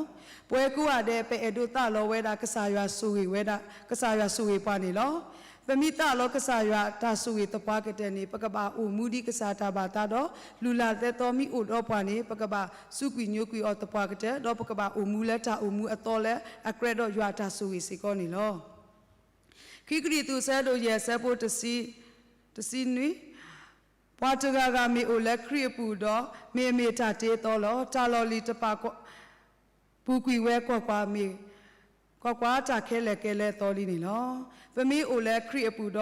ပဝဲကိးဂၤဒဲး ပအဲၣ်ဒိးသးလီဝဲဒၣ်ကစၢ်ယွၤဆိၣ်ဂ့ၤဝဲဒၣ်, ကစၢ်ယွၤဆိၣ်ဂ့ၤပှၤန့ၣ်လီၤ. ပမ့ၢ်သးလီကစၢ်ယွၤတၢ်ဆိၣ်ဂ့ၤသပှၢ်ကတၢၢ်န့ၣ် ပကဘၣ်အိၣ်မူဒ်ကစၢ်တၢ်ဘၣ်သးဒီး လုၢ်လၢ်သၢသီမ့ၢ်အိၣ်ဒီးပှၤန့ၣ် ပကဘၣ်စူးကွံာ်ညိကွံာ်အီၤသပှၢ်ကတၢၢ် ဒီးပကဘၣ်အိၣ်မူလၢတၢ်အိၣ်မူအသီလၢအကြၢးဒီးယွၤအတၢ်ဆိၣ်ဂ့ၤစ့ၢ်ကီးန့ၣ်လီၤ. ခံကရံၣ်သူး ဆၢဒိၣ်ယဲၢ် ဆၢဖိတဆံ တဆံနွံ, ပှၤတဂၤဂၤမ့ၢ်အိၣ်လၢခရံာ်အပူၤဒီး မ့ၢ်အမ့ၢ်တၢ်တ့အသီလီၤ. တၢ်လီၢ်လံၤတဖၣ် ပူၤကွံာ်ဝဲကွၢ်ကွၢ်မ့ၢ် ကွၢ်ကွၢ်တၢ်ခဲလၢာ်ကဲလၢအသီလံန့ၣ်လီၤ. ပမ့ၢ်အိၣ်လၢခရံာ်အပူၤဒီး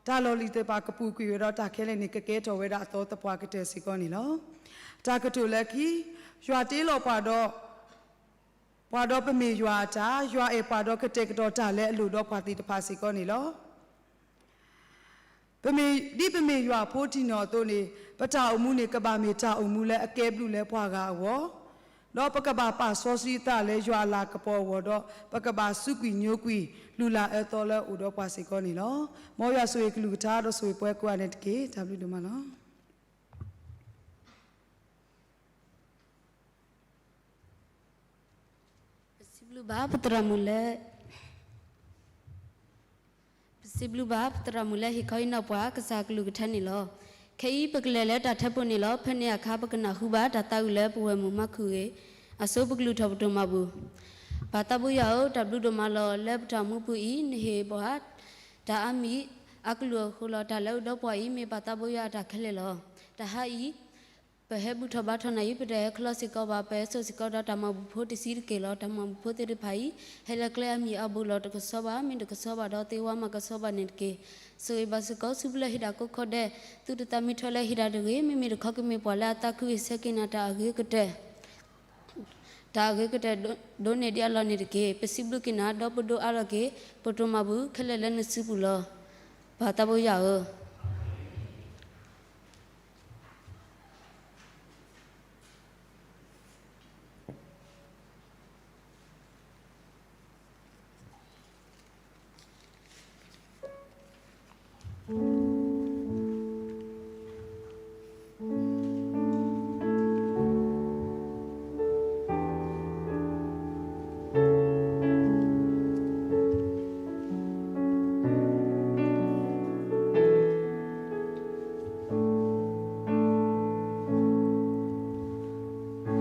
တၢ်လီၢ်လံၤတဖၣ်ကပူၤကွံာ်ဝဲဒီးတၢ်ခဲလၢာ်န့ၣ် ကကဲထီၣ်ဝဲဒၣ်အသီသပှၢ်ကတၢၢ်စ့ၢ်ကီးန့ၣ်လီၤ. တၢ်ကတိၤလၢခံ, ယွၤတ့လီၤပှၤဒီး ပှၤဒီးပမ့ၢ်ယွၤအတၢ်, ယွၤအဲၣ်ပှၤဒီးကတဲာ်ကတီၤတၢ်လၢအလိၣ်ဒီးပှၤသ့ၣ်တဖၣ်စ့ၢ်ကီးန့ၣ်လီၤ. ပမ့ၢ်, ဒ်ပမ့ၢ်ယွၤအဖိတံၢ်နီၢ်အသိးန့ၣ် ပတၢ်အိၣ်မူန့ၣ် ကဘၣ်မ့ၢ်တၢ်အိၣ်မူလၢအကဲဘျုးလၢပှၤဂၤအဂီၢ်, ဒီးပကဘၣ်ပာ်စီဆှံသးလၢယွၤအလၤကပီၤအဂီၢ်ဒီး ပကဘၣ်စူးကွံာ်ညိကွံာ် လုၢ်လၢ်အၢသီလၢအအိၣ်ဒီးပှၤစ့ၢ်ကီးန့ၣ်လီၤ. မ်ယွၤဆိၣ်ဂ့ၤကလုၢ်ကထါဒီးဆိၣ်ဂ့ၤပှၤကိးဂၤန့ၣ်တက့ၢ်. တၢ်ဘျုးဒိၣ်မးလီၤ. ပစံးဘျုးဘၣ်ပသရၣ်မုၣ်လၢ, ပစံးဘျုးဘၣ်ပသရၣ်မုၣ်လၢဟ့ၣ်ခီဟ့ၣ်နီၤပှၤကစၢ်ကလုၢ်ကထါန့ၣ်လီၤ. ခဲအံၤပကလဲၤလၢတၢ်ထၢပူၤန့ၣ်လီၤ. ဖဲန့ၣ်အခါပကနၢ်ဟူဘၣ်တၢ်သးဝံၣ်လၢပဝဲၢ်မုၣ်မၤခုၣ်ဂ့ၤ အဆိပကလုၢ်ထီၣ်ပဒိၣ်မးပူၤ. ပၢ်သးဘိယွၤဧၢ, တၢ်ဘျုးဒိၣ်မးလီၤ. လၢပတၢ်မူပူၤအံၤ နဟ့ၣ်ပှၤ တၢ်အါမံၤအကလုာ်အဃိလီၤ. တၢ်လၢအအိၣ်ဒီးပှၤအံၤ မ့ၢ်ပၢ်သးဘိယွၤအတၢ်ခဲလၢာ်လီၤ. တၢ်ဟါအံၤ ပဟဲဘူၣ်ထီၣ်ဘါထီၣ်နၤအံၤ ပတဟဲချီစ့ၢ်ကီးဘၣ်, ပဟဲစိာ်စ့ၢ်ကီးဒီးတၢ်မၤဘူၣ်ဖိတဆံးတက့ၢ်လီၤ. တၢ်မၤဘူၣ်ဖိသ့ၣ်တဖၣ်အံၤ ဟဲလၢကျဲအါမံၤအါဘိလီၤ. တကဆှီဘၣ်, မ့ၢ်တကဆှီဘၣ်ဒီးသ့ဝါမၤကဆှီဘၣ်န့ၣ်တက့ၢ်. ဆိၣ်ဂ့ၤဘၣ်စ့ၢ်ကီးဆူပလၢဟ့ၣ်တၢ်ကိးခီဒဲး, သုတသးမံထီၣ်လၢဟ့ၣ်တၢ်တဂ့ၤ, မ့မ့ၢ်တခီကမ့ၢ်ပှၤလၢအသးခုဂ့ၤဆၢက့ၤနၤတၢ်အဂ့ၤကတၢၢ် တၢ်အဂ့ၤကတၢၢ်ဒိၣ်န့ၢ်ဒံးအလီၢ်န့ၣ်တက့ၢ်. ပစံးဘျုးက့ၤနၤ ဒီးပဒိးအါထီၣ်က့ၤ ပတိၢ်မၤဘူၣ်ခဲလၢာ်လၢနစုပူၤလီၤ. ပၢ်သးဘိယွၤဧၢ.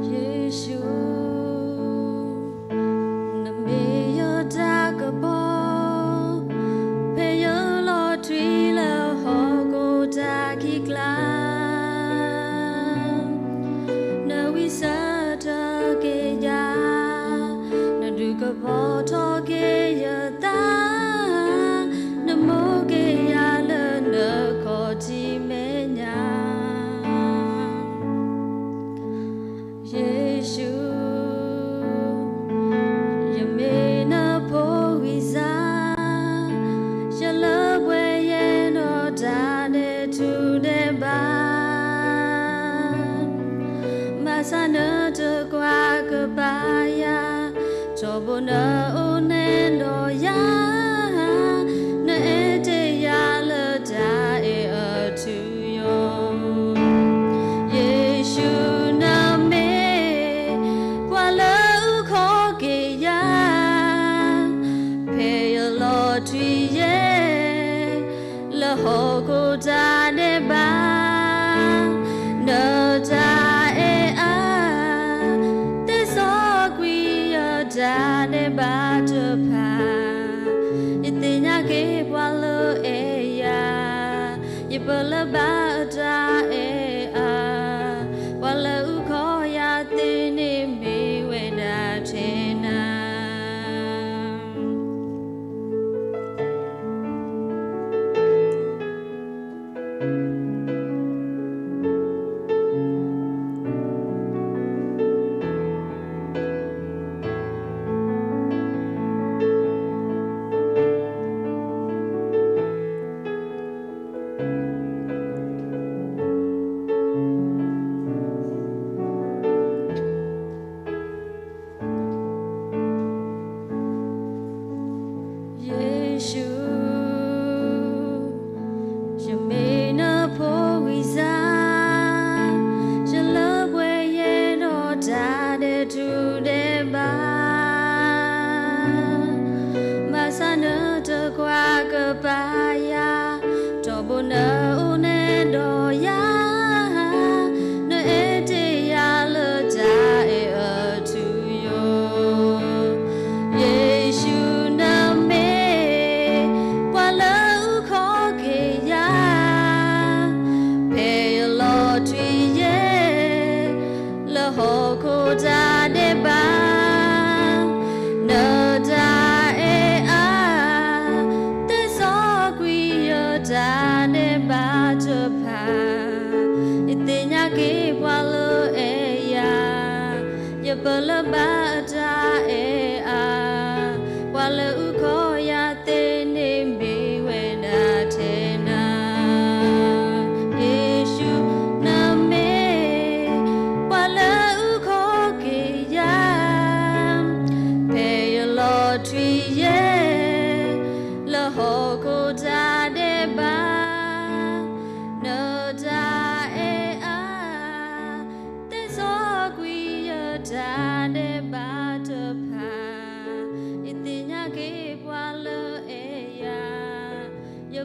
ယ့ၣ်ၡူး, နမ့ၢ်ယတၢ်ကပီၤ, ဖဲယလီၤထွံလၢဟီၣ်ခိၣ်တၢ်ခံးကျါ, နဝံသးစူၤက့ၤယၤ, နဒုးကပီၤထီၣ်က့ၤယသး, နမိၢ်က့ၤယၤလၢနခီၣ်ထံးမဲာ်ညါ. ယ့ၣ်ၡူး, ယမ့ၢ်နဖိဝံသး, ယလၢပှဲၤယဲၢ်နီၢ်တၢ်ဒဲးထူဒဲးဘး, ဘၣ်ဆၣ်နတကွၢ်ကပၤယၤ, ထီဘိနအိၣ်နဲၣ်ဒီးယၤ, နအဲၣ်တ့ၢ်ယၤလၢတၢ်အဲၣ်အထူအယိာ်. ယ့ၣ်ၡူးနမ့ၢ် ပှၤလၢအအုၣ်က့ၤခီၣ်က့ၤယၤ, ဖဲယလီၤထွံယဲၢ် လၢဟီၣ်ခိၣ်တၢ်ဒဲးဘး, နတၢ်အဲၣ်အါ သ့စီကွံာ်ယတၢ်ဒဲးဘးတဖၣ်, ယသ့ၣ်ညါက့ၤပှၤလၢအဲၣ်ယၤ, ယပၢၢ်လၢဘၣ်အတၢ်အဲၣ်အါ, ပှၤလၢအအုၣ်က့ၤခီၣ်က့ၤယၤသ့န့ၣ်မ့ၢ်ဝဲဒၣ်ထဲနၤ. ယ့ၣ်ၡူး, ယမ့ၢ်နဖိဝံသး, ယလၢပှဲၤယဲၢ်နီၢ်တၢ်ဒဲးထူဒဲးဘး, ဘၣ်ဆၣ်နတကွၢ်ကပၤ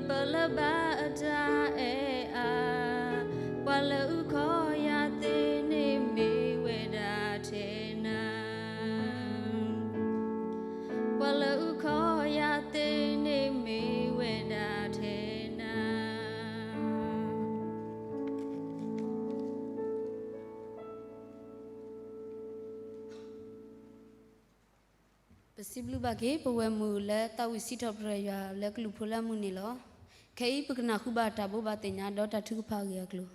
ပှၤလၢဘၣ်အတၢ်အဲၣ်အါ, ပှၤလၢအုၣ်ခီၣ်ယၤသ့န့ၣ်မ့ၢ်ဝဲဒၣ်ထဲနၤ, ပှၤလၢအုၣ်ခီၣ်ယၤသ့န့ၣ်မ့ၢ်ဝဲဒၣ်ထဲနၤ. ပစံးဘျုးဘၣ်က့ၤ ပဝဲၢ်မုၣ်လၢသးဝံၣ်စံးထီၣ်ပတြၢၤယွၤ လၢကလူးဖိလၢအမုၢ်န့ၣ်လီၤ. ခဲအံၤပကနၢ်ဟူဘၣ်တၢ်ဘိးဘၣ်သ့ၣ်ညါ ဒီးတၢ်ထုကဖၣ်အဂ့ၢ်အကျိၤ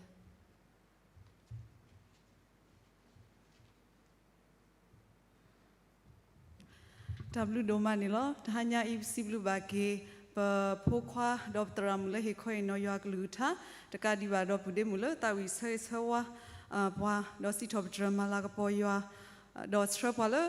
တၢ်ဘျုးဒိၣ်မးန့ၣ်လီၤ. တဟါညါအံၤ ပစံးဘျုးဘၣ်က့ၤ ပဖိခွါ ဒီးပသရၣ်မုၣ်လၢဟ့ၣ်ခီဟ့ၣ်နီၤယွၤကလုၢ်ကထါ, တကးဒံးဘၣ်ဒီး ပုၢ်ဒ့မုၣ်လၢသးဝံၣ်ဆၢဂ့ၤဆၢဝါ ပှၤ, ဒီးစံးထီၣ်ပတြၢၤမၤလၤကပီၤယွၤ, ဒီးဆှၢပှၤလၢ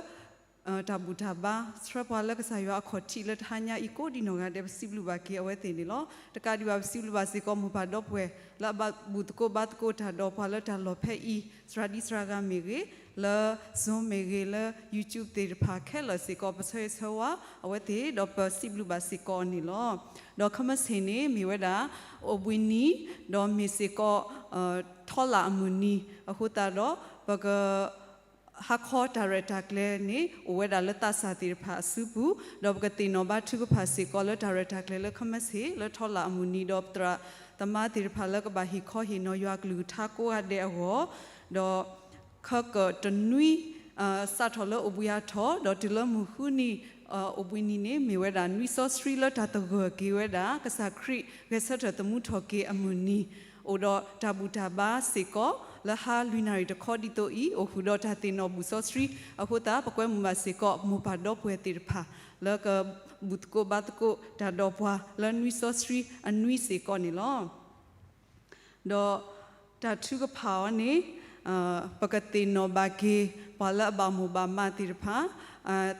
တၢ်ဘူၣ်တၢ်ဘါ, ဆှၢပှၤလၢကစၢ်ယွၤအခီၣ်ထံးလၢတဟါညါအံၤ ကိးဒံနီၢ်ဂၤဒဲး ပစံးဘျုးဘၣ်က့ၤအဝဲသ့ၣ်န့ၣ်လီၤ. တကးဒံးဘၣ် ပစံးဘျုးဘၣ်စ့ၢ်ကီး မိၢ်ပၢ်ဒီပုၢ်ဝဲၢ် လၢအဘၣ်ဘူၣ်သကိးဘါသကိးတၢ်ဒီးပှၤလၢတၢ်လီၢ်ဖဲအံၤ သရၣ်ဒံသရၣ်ဂၤမ့ၢ်ဂ့ၤ, လၢ Zoom မ့ၢ်ဂ့ၤ, လၢ YouTube သ့ၣ်တဖၣ်ခဲလၢာ်စ့ၢ်ကီး ပဆၢဂ့ၤဆၢဝါအဝဲသ့ၣ် ဒီးပစံးဘျုးဘၣ်စ့ၢ်ကီးအီၤန့ၣ်လီၤ. ဒီး Christmas န့ၣ် မ့ၢ်ဝဲဒၣ် အိၣ်ဘှံးနံၤ, ဒီးမ့ၢ်စ့ၢ်ကီး ထီလၣ်အမုၢ်နံၤအဃိသတးဒီး ပက ဟါခီတၢ်ရဲၣ်တၢ်ကျဲၤန့ၣ် အိၣ်ဝဲဒၣ်လၢသးစၢ်သ့ၣ်တဖၣ်အစုပူၤ, ဒီးပကသ့ၣ်နီၣ်ဘါထုကဖၣ်စ့ၢ်ကီးလၢတၢ်ရဲၣ်တၢ်ကျဲၤလၢ Christmas လၢထီလၣ်အမုၢ်နံၤ ဒီးပသရၣ်သမါသ့ၣ်တဖၣ်လၢကဘၣ်ဟ့ၣ်ခီဟ့ၣ်နီၤယွၤကလုၢ်ကထါကိးဂၤဒဲးအဂီၢ်, ဒီး ခၢကၢၣ်တနွံ စးထီၣ်လၢအိၣ်ဘှံးအါထီၣ် ဒီးတုၤလၢမုၢ်ဃုနံၤ အိၣ်ဘှံးနံၤန့ၣ် မ့ၢ်ဝဲဒၣ်နွံစီဆှံလၢတၢ်သဂၢၢ်က့ၤဝဲဒၣ် ကစၢ်ခရံာ်ဂဲၤဆၢထၢၣ်သမူထီၣ်က့ၤအမုၢ်နံၤ, အိၣ်ဒီးတၢ်ဘူၣ်တၢ်ဘါစ့ၢ်ကီး လၢဟါလွံၢ်နၣ်ရံၣ်တခီဒ်သိးအံၤ အိၣ်ဃုာ်ဒီးတၢ်သ့ၣ်နီၣ်ဘူၣ်စီဆှံအဃိသတး ပကွဲမုာ်ဘၣ်စ့ၢ်ကီး မိၢ်ပၢ်ဒီပုၢ်ဝဲၢ်သ့ၣ်တဖၣ် လၢကဘူၣ်သကိးဘါသကိးတၢ်ဒီးပှၤ လၢနွံစီဆှံအနွံစ့ၢ်ကီးန့ၣ်လီၤ. ဒီးတၢ်ထုကဖၣ်အီၤန့ၣ် ပကသ့ၣ်နီၣ်ဘၣ်က့ၤ ပှၤလၢအဘၣ်မိၢ်ဘၣ်မးသ့ၣ်တဖၣ်,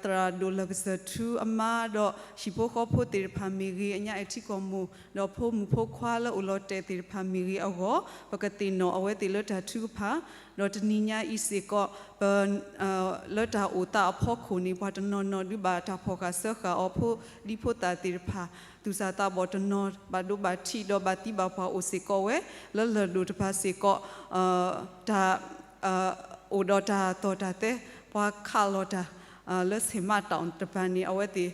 သရၣ်ဒိၣ်လၢကစၢၢ်ထူအမါ ဒီးဟံၣ်ဖိဃီဖိသ့ၣ်တဖၣ်မ့ၢ်ဂ့ၤ, အညါအဲၣ်ထံကီၢ်မိၢ် ဒီးဖိမုၣ်ဖိခွါလၢအိၣ်လီၤတဲာ်သ့ၣ်တဖၣ်မ့ၢ်ဂ့ၤအဂီၢ်, ပကသ့ၣ်နီၣ်အဝဲသ့ၣ်လၢတၢ်ထုကဖၣ်, ဒီးတနံၤညါအံၤစ့ၢ်ကီး ပ လၢတၢ်အိၣ်သးအဖီခိၣ်န့ၣ် ပှၤတနီၤနီၤဒုးဘၣ်တၢ်ဖီၣ်ဃာ်စၢဃာ်အီၤ ဖိဒံဖိသၣ်သ့ၣ်တဖၣ်, သူၣ်စၢ်သးဘီၣ်တနီၤ ဘၣ်ဒိဘၣ်ထံးဒီးဘၣ်သံဘၣ်ပှၢ်အိၣ်စ့ၢ်ကီးဝဲ, လၢလၢၢ်ဒိၣ်တဖၣ်စ့ၢ်ကီး တၢ် အိၣ်ဒီးတၢ်သီၣ်တၢ်သဲ ပှၤခးလီၤတၢ် လၢဆ့ၣ်မးတီၣ်တဖၣ်န့ၣ် အဝဲသ့ၣ်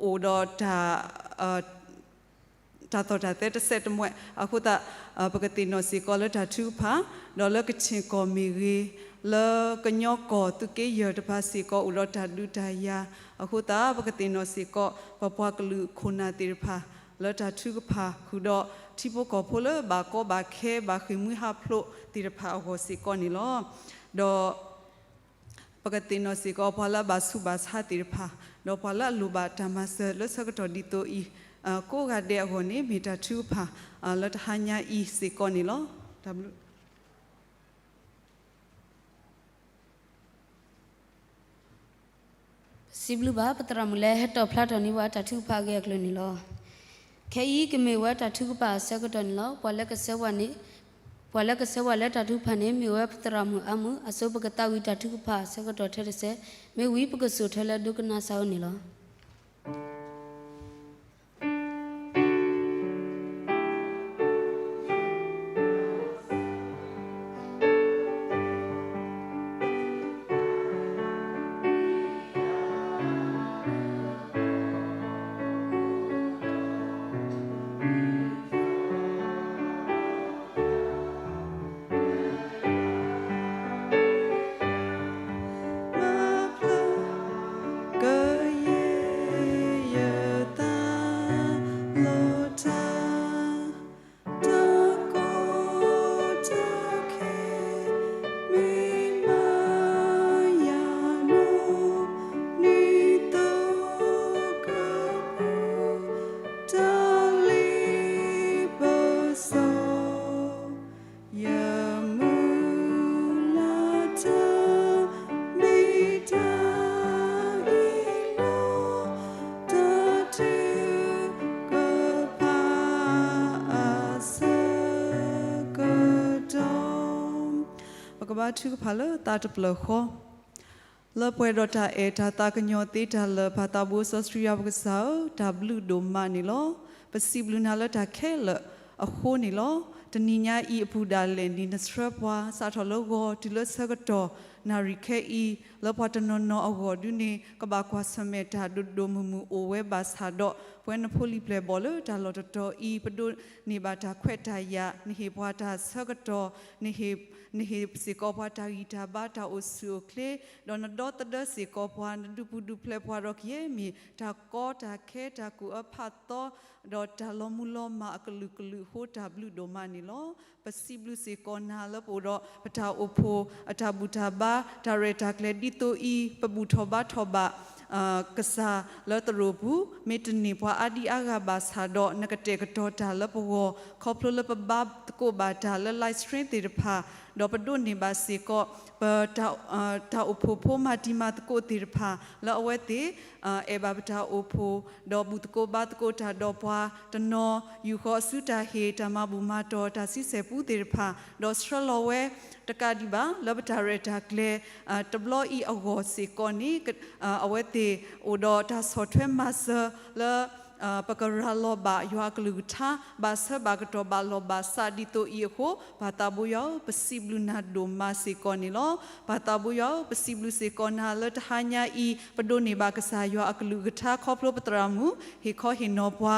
အိၣ်ဒီးတၢ် တၢ်သီၣ်တၢ်သဲတစဲးတမှဲးအဃိသတး ပကသ့ၣ်နီၣ်စ့ၢ်ကီးလၢတၢ်ထုကဖၣ်, ဒီးလၢကခ့ၣ်ကီၢ်မ့ၢ်ဂ့ၤ, လၢကညီကီၢ်သုးက့ယဲၢ်တဖၣ်စ့ၢ်ကီး အိၣ်ဒီးတၢ်ဒုးတၢ်ယၤအဃိသတး ပကသ့ၣ်နီၣ်စ့ၢ်ကီး ပပှၤကလုာ်ခိၣ်နၢ်သ့ၣ်တဖၣ် လၢတၢ်ထုကဖၣ်ဃုာ်ဒီး ထံဖိကီၢ်ဖိလၢဘၣ်ကီဘၣ်ခဲ ဘၣ်ဃ့ၢ်မှံဟးဖျိးသ့ၣ်တဖၣ်အဂီၢ်စ့ၢ်ကီးန့ၣ်လီၤ. ဒီး ပကသ့ၣ်နီၣ်စ့ၢ်ကီး ပှၤလၢအဘၣ်ဆူးဘၣ်ဆါသ့ၣ်တဖၣ်, ဒီးပှၤလၢအလိၣ်ဘၣ်တၢ်မၤစၢၤလၢဆၢကတီၢ်ဒ်သိးအံၤ ကိးဂၤဒဲးအဂီၢ်န့ၣ် မ့ၢ်တၢ်ထုကဖၣ် လၢတဟါညါအံၤစ့ၢ်ကီးန့ၣ်လီၤ. တၢ်ဘျုး ပစံးဘျုးဘၣ် ပသရၣ်မုၣ်လၢဟဲတီၣ်ဖျါထီၣ်န့ၢ်ပှၤတၢ်ထုကဖၣ်အဂ့ၢ်အကျိၤန့ၣ်လီၤ. ခဲအံၤကမ့ၢ်ဝဲတၢ်ထုကဖၣ်အဆၢကတီၢ်န့ၣ်လီၤ. ပှၤလၢကဆှၢပှၤန့ၣ်, ပှၤလၢကဆှၢပှၤလၢတၢ်ထုကဖၣ်န့ၣ် မ့ၢ်ဝဲပသရၣ်မုၣ်အါမုၢ်, အဆိပကသးဝံၣ်တၢ်ထုကဖၣ်အဆၢကတီၢ်ထဲတစဲး, မ့ၢ်ဝံၤပကစိာ်ထွဲလၢဒိကနၣ်စၢ်အအိၣ်န့ၣ်လီၤ.ပကဘါထုကဖၣ်လၢသးတဖျၢၣ်ဃီ. လၢပှဲၤဒီးတၢ်အဲၣ်တၢ်သးကညီၤသ့တၢ်လၢာ် ပၢ်သးဘိစီဆှံယွၤပကစၢ်ဧၢ, တၢ်ဘျုးဒိၣ်မးန့ၣ်လီၤ. ပစံးဘျုးနၤလၢတၢ်ခဲလၢာ်အဃိန့ၣ်လီၤ. တနံၤညါအံၤအပူၤဒၣ်လဲာ်န့ၣ် နဆှၢပှၤစးထီၣ်လၢဂီၤတုၤလၢဆၢကတီၢ်နၣ်ရံၣ်ခဲအံၤ လၢပှၤတနီၤနီၤအဂီၢ်ဒုန့ၣ် ကဘၣ်ကွၢ်ဆၢၣ်မဲာ်တၢ်ဒိၣ်ဒိၣ်မုၢ်မုၢ်အိၣ်ဝဲဘၣ်ဆၣ်ဒီး ပဝဲနဖိလံၤပျဲၢ်ဘီၣ်လၢတၢ်လီၢ်တတီၤအံၤ ပဒိးန့ၢ်ဘၣ်တၢ်ခွဲးတၢ်ယာ်, နဟ့ၣ်ပှၤတၢ်ဆၢကတီၢ်, နဟ့ၣ် နဟ့ၣ်စ့ၢ်ကီးပှၤတၢ်ဂံၢ်တၢ်ဘါ တၢ်အိၣ်ဆူၣ်အိၣ်ချ့, ဒီးနဒီသဒၢစ့ၢ်ကီးပှၤ, နဒုးပူၤဒုးဖျဲးပှၤဒီးကယဲၢ်မ့ၢ် တၢ်ကီတၢ်ခဲ တၢ်ကူၣ်အၢဖးသီ ဒီးတၢ်လီၤမုၢ်လီၤမၢ်အကလုာ်ကလုာ်အဃိ တၢ်ဘျုးဒိၣ်မးန့ၣ်လီၤ. ပစံးဘျုးစ့ၢ်ကီးနၤလၢပအိၣ်ဒီး ပတၢ်အိၣ်ဖှိၣ်အတၢ်ဘူၣ်တၢ်ဘါ တၢ်ရဲၣ်တၢ်ကျဲၤဒ်သိးအံၤ ပဘူၣ်ထီၣ်ဘါထီၣ်ဘၣ် ကစၢ်လၢသရိာ်ပူၤ မ့ၢ်တန့ၢ်ပှၤအါဒံအါဂၤဘၣ်ဆၣ်ဒီး နကတဲာ်ကတီၤတၢ်လၢပဂီၢ် ခီဖျိလၢပဘါသကိးဘၣ်တၢ်လၢ live stream သ့ၣ်တဖၣ် ဒီးပဒိးန့ၢ်ဘၣ်စ့ၢ်ကီး ပ တၢ်အိၣ်ဖှိၣ်ဖိမၤတံၤမၤသကိးသ့ၣ်တဖၣ် လၢအဝဲသ့ၣ် အဲၣ်ဘၣ်ပတၢ်အိၣ်ဖှိၣ် ဒီးဘူၣ်သကိးဘါသကိးတၢ်ဒီးပှၤတနီၤ ယူာ်ဃီၤအစုတၢ်ဟ့ၣ် တၢ်မၤဘူၣ်မၤတီၢ် တၢ်ဆံဆဲၣ်ပူသ့ၣ်တဖၣ် ဒီးဆှၢလီၤဝဲ တကးဒံးဘၣ် လၢပတၢ်ရဲၣ်တၢ်ကျဲၤ တဘျီအံၤအဂီၢ်စ့ၢ်ကီးန့ၣ် အဝဲသ့ၣ်အိၣ်ဒီးတၢ်ဆီၣ်ထွဲမၤစၢၤလၢ ပကရၤလီၤဘၣ်ယွၤအကလုၢ်ကထါ ဘၣ်ဆၢဘၣ်ကတီၢ်ဘၣ်လီၢ်ဘၣ်စးဒ်သိးအံၤအဃိ ပၢ်သးဘိယွၤဧၢ, ပစံးဘျုးနၤဒိၣ်မးစ့ၢ်ကီးန့ၣ်လီၤ. ပၢ်သးဘိယွၤဧၢ, ပစံးဘျုးစ့ၢ်ကီးနၤလၢတဟါညါအံၤ ပဒိးန့ၢ်ဘၣ်ကစၢ်ယွၤအကလုၢ်ကထါခီဖျိပသရၣ်မုၣ် ဟ့ၣ်ခီဟ့ၣ်နီၤပှၤ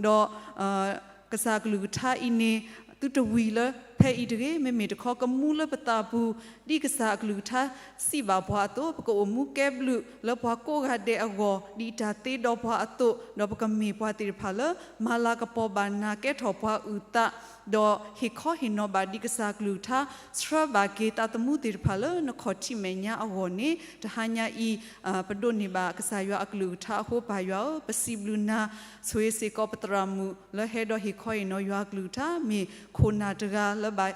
ဒီး ကစၢ်အကလုၢ်ကထါအံၤန့ၣ် သုတဝံၤလၢဖဲအံၤတဂ့ၤ, မ့မ့ၢ်တခီကမူလၢပသးပူၤ ဒ်ကစၢ်အကလုၢ်ကထါစံးဘၣ်ပှၤအသိး ပကအိၣ်မူကဲဘျုးလၢပှၤကိးဂၤဒဲးအဂီၢ် ဒ်တၢ်သ့ဒီးပှၤအသိး ဒီးပကမ့ၢ်ပှၤသ့ၣ်တဖၣ်လၢ မၤလၤကပီၤဘၣ်နၤ ကဲထီၣ်ပှၤအုၣ်သး ဒီးဟ့ၣ်ခီဟ့ၣ်နီၤဘၣ်ဒ်ကစၢ်အကလုၢ်ကထါ ဆှၢဘၣ်က့ၤသးသမူသ့ၣ်တဖၣ်လၢနခီၣ်ထံးမဲာ်ညါအဂီၢ်န့ၣ် တဟါညါအံၤ ပဒိးန့ၢ်ဘၣ်ကစၢ်ယွၤအကလုၢ်ကထါအဃိ ပၢ်ယွၤဧၢ, ပစံးဘျုးနၤ ဆိၣ်ဂ့ၤစ့ၢ်ကီးပသရၣ်မုၣ် လၢဟဲဒီးဟ့ၣ်ခီဟ့ၣ်နီၤယွၤအကလုၢ်ကထါ မ့ၢ်ခိၣ်နၢ်တဂၤလၢ ဘၣ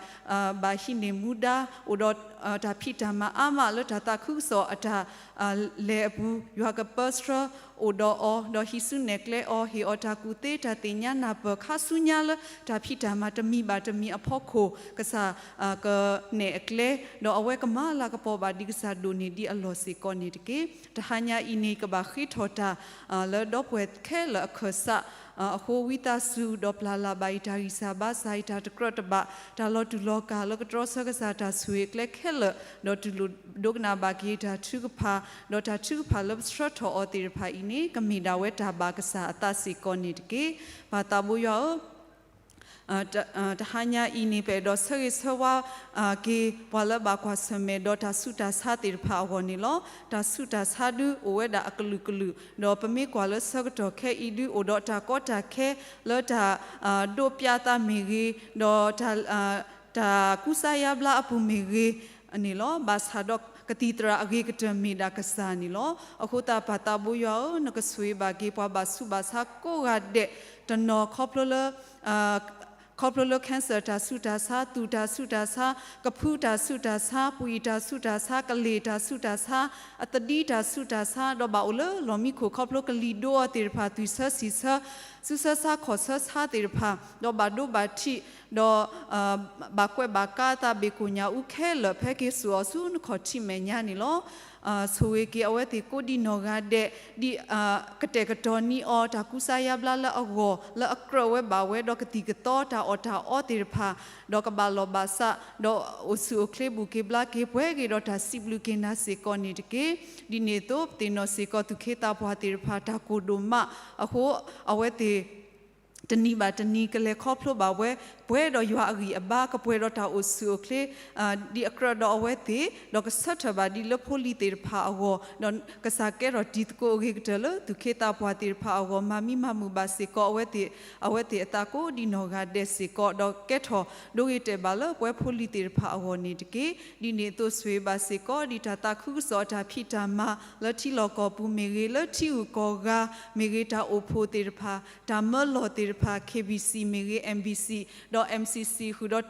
်ဟံးန့ၢ်မူဒါ အိၣ်ဒီးတၢ်ဖံးတၢ်မၤအါမးလၢတၢ်သးခုကစီၣ်အတၢ်လဲၤအပူၤ ယွၤကပၢဆှၢအိၣ်ဒီးအီၤ ဒီးဟံးစုနဲၣ်ကျဲအီၤ ဟ့ၣ်အီၤတၢ်ကူၣ်သ့ တၢ်သ့ၣ်ညါနၢ်ပၢၢ် ခါဆူညါလၢတၢ်ဖံးတၢ်မၤတမံၤဘၣ်တမံၤအဖီခိၣ် ကစၢ်ကနဲၣ်အကျဲ ဒီးအဝဲကမၤလၤကပီၤဘၣ်ဒ်ကစၢ်ဒိၣ်န့ၢ်ဒံးအလီၢ်စ့ၢ်ကီးန့ၣ်တက့ၢ်. တဟါညါအံၤန့ၣ် ကဘၣ်ဃ့ထီၣ်တၢ် လၢဒီပုၢ်ဝဲၢ်ခဲလၢာ်အခၢၣ်စး အဃိ ဝံသးစူၤ ဒီးပျၢ်လၢ်ဘၣ်အံၤ တၢ်ဂံၢ်စၢ်ဘါစၢ်အံၤ တၢ်တကြၢးတဘၣ် တၢ်လီၤတူၢ်လီၤကာ်လၢကတြီဆၢကစၢ်တၢ်ဆိၣ်ဂ့ၤအကျဲခဲလၢာ် ဒီးတူၢ်လိာ်ဒိကနၣ်ဘၣ်က့ၤတၢ်ထုကဖၣ် ဒီးတၢ်ထုကဖၣ်လၢပဆှၢထီၣ်အီၤသ့ၣ်တဖၣ်အံၤန့ၣ် ကမ့ၢ်ဒၣ်ဝဲတၢ်ဘၣ်ကစၢ်အသးစ့ၢ်ကီးန့ၣ်တက့ၢ်. ပၢ်သးဘိယွၤဧၢ တဟါညါအံၤန့ၣ် ပအဲၣ်ဒိးဆၢဂ့ၤဆၢဝါ က့ၤ ပှၤလၢဘၣ်ကွၢ်ဆၢၣ်မဲာ်ဒီးတၢ်ဆူးတၢ်ဆါသ့ၣ်တဖၣ်အဂီၢ်န့ၣ်လီၤ. တၢ်ဆူးတၢ်ဆါဒုအိၣ်ဝဲဒၣ်အကလုာ်ကလုာ် ဒီးပမ့ၢ်ကွၢ်လၢဆၢကတီၢ်ခဲအံၤဒု အိၣ်ဒီးတၢ်ကီတၢ်ခဲလၢတၢ် ဒိးပျးသးမ့ၢ်ဂ့ၤ, ဒီး တၢ်ကူစါယါဘျါအပူၤမ့ၢ်ဂ့ၤန့ၣ်လီၤ. ဘၣ်ဆၣ်ဒီးကသံၣ်သရၣ်အဂ့ၤကတၢၢ်မ့ၢ်ဒၣ်ကစၢ်န့ၣ်လီၤ. အဃိသတးပၢ်သးဘိယွၤဧၢ, နကဆိၣ်ဂ့ၤဘၣ်က့ၤပှၤဘၣ်ဆူးဘၣ်ဆါကိးဂၤဒဲး တနီၤခီဖျိလၢ ခီဖျိလၢ cancer တၢ်ဆူးတၢ်ဆါ, သူၣ်တၢ်ဆူးတၢ်ဆါ, ကဖုတၢ်ဆူးတၢ်ဆါ, ပှံၢ်တၢ်ဆူးတၢ်ဆါ, ကလ့ၢ်တၢ်ဆူးတၢ်ဆါ, အသဒံတၢ်ဆူးတၢ်ဆါ, ဒီးဘၣ်အိၣ်လၢလီၢ်မံခိၣ်ခီဖျိကလံၤဒိအီၤသ့ၣ်တဖၣ် သွံၣ်ဆၢဆံၣ်ဆၢ, ဆူးဆၢဆါခီၣ်ဆၢဆါသ့ၣ်တဖၣ်, ဒီးဘၣ်ဒိဘၣ်ထံး, ဒီး ဘၣ်ကွဲးဘၣ်ကါအသးဘ့ၣ်ကိၣ်ညၣ်အူခဲလၢာ် ဖဲက့ၤစိာ်အီၤဆူနခီၣ်ထံးမဲာ်ညါန့ၣ်လီၤ. ဆိၣ်ဂ့ၤက့ၤအဝဲသ့ၣ်ကိးဒံနီၢ်ဂၤဒဲး ဒ်ကတဲာ်ကတီၤန့ၢ်အီၤ တၢ်ကူစါယါဘျါလၢအဂီၢ် လၢအကြၢးဝဲဘၣ်ဝဲဒီးကသံၣ်ကသီတၢ်အီၣ်တၢ်အီသ့ၣ်တဖၣ်, ဒီးကဘၣ်လီၢ်ဘၣ်စး, ဒီးအိၣ်ဆူၣ်အိၣ်ချ့ဘူၣ်က့ၤဘျါက့ၤ ပှဲၤက့ၤဒီးတၢ်စံးဘျုးက့ၤနၤစ့ၢ်ကီးန့ၣ်တက့ၢ်. ဒ်န့ၣ်အသိး ပသ့ၣ်နီၣ်စ့ၢ်ကီးသူၣ်က့သးပှၢ်သ့ၣ်တဖၣ် တၢ်ကိၢ်ဒိၣ်မးအဃိ အဝဲသ့ၣ် တနံၤဘၣ်တနံၤ ကလဲၤခီဖျိဘၣ်ဝဲ ပှဲၤဒီးယွၤအဂံၢ်အဘါ ကပှဲၤဒီးတၢ်အိၣ်ဆူၣ်အိၣ်ချ့ ဒ်အကြၢးဒီးအဝဲသ့ၣ် ဒီးကဆၢထၢၣ်ဘၣ်ဒ်လၢဖိလံၤသ့ၣ်တဖၣ်အဂီၢ် ဒီးကစၢ်ကဲထီၣ်တံၤသကိးအဂ့ၤကတၢၢ်လၢသူၣ်က့သးပှၢ်သ့ၣ်တဖၣ်အဂီၢ် မၤမံမၤမုာ်ဘၣ်စ့ၢ်ကီးအဝဲသ့ၣ် အဝဲသ့ၣ်အသးကိးဒံနီၢ်ဂၤဒဲးစ့ၢ်ကီး ဒီးကဲထီၣ်ဒိဂ့ၤတဲာ်ဘၣ်လၢပဝဲဖိလံၤသ့ၣ်တဖၣ်အဂီၢ်န့ၣ်တက့ၢ်. ဒ်န့ၣ်အသိးဆိၣ်ဂ့ၤဘၣ်စ့ၢ်ကီး ဒ်တၢ်သးခုကစီၣ်အတၢ်ဖံးတၢ်မၤ လၢထံလီၢ်ကီၢ်ပူၤမ့ၢ်ဂ့ၤ လၢထံဂုၤကီၢ်ဂၤမ့ၢ်ဂ့ၤ တၢ်အိၣ်ဖှိၣ်သ့ၣ်တဖၣ် တၢ်မၢလီၢ်သ့ၣ်တဖၣ် K B C မ့ၢ်ဂ့ၤ M B C ဒီး M C C ဃုာ်ဒီး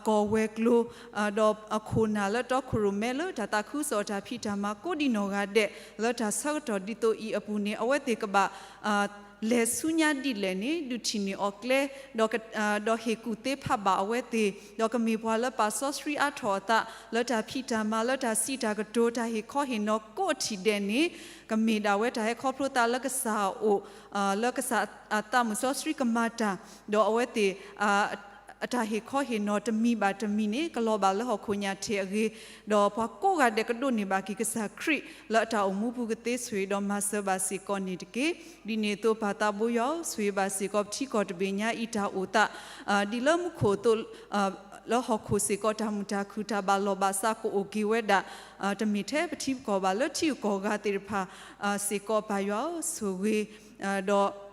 ကီၢ်ဝဲၤကျိၤ ဒီးခိၣ်နၢ်လၢတီခိၣ်ရိၣ်မဲလၢတၢ်သးခုကစီၣ်အတၢ်ဖံးတၢ်မၤကိးဒံနီၢ်ဂၤဒဲး လၢတၢ်ဆၢကတီၢ်ဒ်သိးအံၤအပူၤန့ၣ် အဝဲသ့ၣ်ကဘၣ် လဲၤဆူညါဒ်လဲၣ်န့ၣ် ဒုးထံၣ်န့ၢ်အီၤကျဲ ဒီးဟ့ၣ်ကူၣ်သ့ဖးဘၣ်အဝဲသ့ၣ် ဒီးကမ့ၢ်ပှၤလၢပာ်စီဆှံအါထီၣ်အသး လၢတၢ်ဖံးတၢ်မၤ လၢတၢ်စံးတၢ်ကတိၤ တၢ်ဟ့ၣ်ခီဟ့ၣ်နီၤကိးထံၣ်ဒဲးန့ၣ် ကမ့ၢ်ဒၣ်ဝဲတၢ်ဟဲခီဖျိသးလၢကစၢ်အအိၣ် လၢကစၢ်အသးမုၢ်စီဆှံကမၤတၢ် ဒီးအဝဲသ့ၣ် အတၢ်ဟ့ၣ်ခီဟ့ၣ်နီၤတမံၤဘၣ်တမံၤန့ၣ် ကလီၤဘၣ်လၢဟီၣ်ခိၣ်ညၣ်ထံးအဂ့ၤ, ဒီးပှၤကိးဂၤဒဲးကဒိးန့ၢ်ဘၣ်က့ၤကစၢ်ခရံာ်လၢအတၢ်အိၣ်မူပူၤကသ့ ဆိၣ်ဂ့ၤဒီးမၤစၢၤဘၣ်စ့ၢ်ကီးန့ၣ်တက့ၢ်. ဒ်န့ၣ်အသိးပၢ်သးဘိယွၤဧၢ, ဆိၣ်ဂ့ၤဘၣ်စ့ၢ်ကီးပထံကီၢ်တဘ့ၣ်ညါအံၤတၢ်အိၣ်သး ဒ်လၢမူခိၣ်အသိး လၢဟီၣ်ခိၣ်စ့ၢ်ကီးတၢ်မုာ်တၢ်ခုၣ်တၢ်ဘၣ်လီၢ်ဘၣ်စးကအိၣ်က့ၤဝဲဒၣ် တမ့ၢ်ထဲပထံပကီၢ်ဘၣ် လၢထံဂုၤကီၢ်ဂၤသ့ၣ်တဖၣ်စ့ၢ်ကီး ပၢ်ယွၤဧၢ, ဆိၣ်ဂ့ၤ ဒီး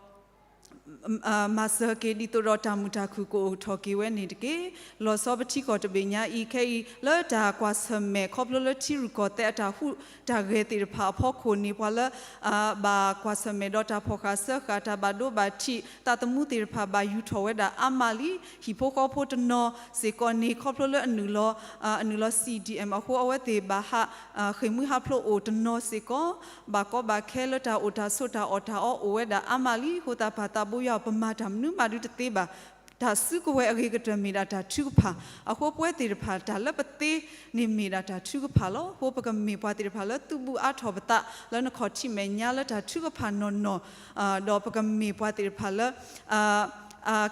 မၤစၢၤက့ၤဒ်သိးဒီးတၢ်မုာ်တၢ်ခုၣ်ကအိၣ်ထီၣ်က့ၤဝဲန့ၣ်တက့ၢ်. လီၤဆီပထံကီၢ်တဘ့ၣ်ညါအံၤခဲအံၤ လၢတၢ်ကွၢ်ဆၢၣ်မဲာ်ခီဖျိလၢထံရူၢ်ကီၢ်သဲးအတၢ်ဟူးတၢ်ဂဲၤသ့ၣ်တဖၣ်အဖီခိၣ်န့ၣ် ပှၤလၢ ဘၣ်ကွၢ်ဆၢၣ်မဲာ်ဒီးတၢ်ဖီၣ်ဃာ်စၢဃာ် တၢ်ဘၣ်ဒိဘၣ်ထံး သးသမူသ့ၣ်တဖၣ်ဘၣ်ယူၤထီၣ်ဝဲဒၣ်အါမးလံ. ဟံၣ်ဖိဃီဖိတနီၤစ့ၢ်ကီးန့ၣ် ခီဖျိလၢအနုာ်လီၤ အနုာ်လီၤ CDM အဃိ အဝဲသ့ၣ်ဘၣ်ဟး ဃ့ၢ်မှံဟးဖျိးအိၣ်တနီၤစ့ၢ်ကီး ဘၣ်ကီဘၣ်ခဲလၢတၢ်အိၣ်တၢ်ဆိးတၢ်အီၣ်တၢ်အီအိၣ်ဝဲဒၣ်အါမးလံ. အဃိသတးပၢ်သးဘိယွၤ ပမၤတၢ်မနုၤမးဒုတသ့ဘၣ်. တၢ်စုကဝဲၤအဂ့ၤကတၢၢ်မ့ၢ်ဒၣ်တၢ်ထုကဖၣ်, အဃိပဝဲသ့ၣ်တဖၣ်တၢ်လၢပသ့န့ၣ်မ့ၢ်ဒၣ်တၢ်ထုကဖၣ်လီၤ. အဃိပကမ့ၢ်ပှၤသ့ၣ်တဖၣ်လၢသုးဘူးအါထီၣ်ပသး လၢနခီၣ်ထံးမဲာ်ညါလၢတၢ်ထုကဖၣ်နီၢ်နီၢ် ဒီးပကမ့ၢ်ပှၤသ့ၣ်တဖၣ်လၢ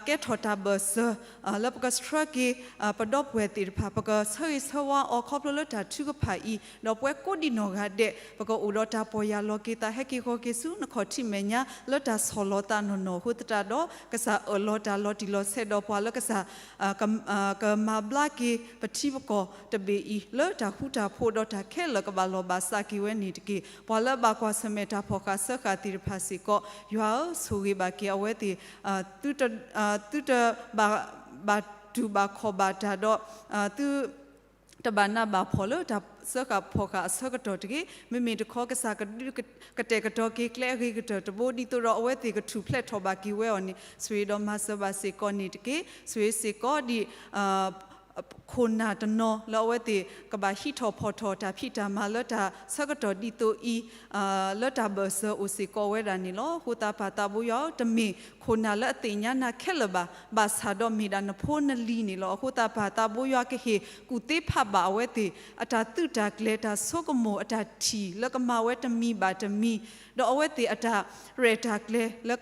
ကဲထီၣ်တၢ်ဘၢၣ်စၢၤ လၢပကဆှၢက့ၤ ပဒီပုၢ်ဝဲၢ်သ့ၣ်တဖၣ် ပကဆၢဂ့ၤဆၢဝါအီၤခီဖျိလၢတၢ်ထုကဖၣ်အံၤ ဒီးပဝဲကိးဒံနီၢ်ဂၤဒဲး ပကအိၣ်ဒီးတၢ်ပီၢ်ယၢ်လီၤက့ၤသး ဟဲက့ၤဂီၤက့ၤဆူနခီၣ်ထံးမဲာ်ညါ လၢတၢ်ဆီၣ်လီၤသးနီၢ်နီၢ်အဃိသတးဒီး ကစၢ်အၢၣ်လီၤတၢ်လီၤတံၢ်လီၤဆဲးဒီးပှၤလၢကစၢ် ကမၤဘျါက့ၤပထံပကီၢ်တဘ့ၣ်အံၤ လၢတၢ်ဃူတၢ်ဖိးဒီးတၢ်ခဲလၢာ်ကဘၣ်လီၢ်ဘၣ်စးက့ၤဝဲန့ၣ်တက့ၢ်. ပှၤလၢအဘၣ်ကွၢ်ဆၢၣ်မဲာ်တၢ်ဖီၣ်ဃာ်စၢဃာ်သ့ၣ်တဖၣ်စ့ၢ်ကီး ယွၤဧၢ, ဆိၣ်ဂ့ၤဘၣ်က့ၤအဝဲသ့ၣ် သုတဘၣ်တူၢ်ဘၣ်ခီၣ်ဘၣ်တၢ်ဒီး သု တဘၣ်နးဘၣ်ဖှီၣ်လၢတၢ်စၢဃာ်ဖီၣ်ဃာ်အဆၢကတီၢ်တဂ့ၤ. မ့မ့ၢ်တခီ ကစၢ်ကဒုးကတဲာ်ကတီၤက့ၤကျဲအဂ့ၤကတၢၢ်တဘိ ဒ်သိးဒီးအဝဲသ့ၣ်ကထူၣ်ဖျဲးထီၣ်ဘၣ်က့ၤဝဲအီၤန့ၣ် ဆိၣ်ဂ့ၤဒီးမၤစၢၤဘၣ်စ့ၢ်ကီးန့ၣ်တက့ၢ်. ဆိၣ်ဂ့ၤစ့ၢ်ကီးဒ် ခိၣ်နၢ်တနီၤလၢအဝဲသ့ၣ်ကဘၣ်ဟံးထီၣ်ဖီၣ်ထီၣ်တၢ်ဖံးတၢ်မၤလၢတၢ်ဆၢကတီၢ်ဒ်သိးအံၤ လၢတၢ်ဘၢၣ်စၢၤအိၣ်စ့ၢ်ကီးဝဲဒၣ်န့ၣ်လီၤ. အဃိသတးပၢ်သးဘိယွၤဧၢ, တမ့ၢ်ခိၣ်နၢ်လၢအသ့ၣ်ညါနၤခဲလၢာ်ဘၣ်, ဘၣ်ဆၣ်ဒီးမ့ၢ်ဒၣ်နဖိနလံၤန့ၣ်လီၤ. အဃိသတးပၢ်သးဘိယွၤကဟ့ၣ်ကူၣ်သ့ဖးဘၣ်အဝဲသ့ၣ် အတၢ်သုးတၢ်ကျဲၤ တၢ်ဆိကမိၣ် အတၢ်ထံၣ်လၢကမၤဝဲတမံၤဘၣ်တမံၤ, ဒီးအဝဲသ့ၣ်အတၢ်ရဲၣ်တၢ်ကျဲၤလၢ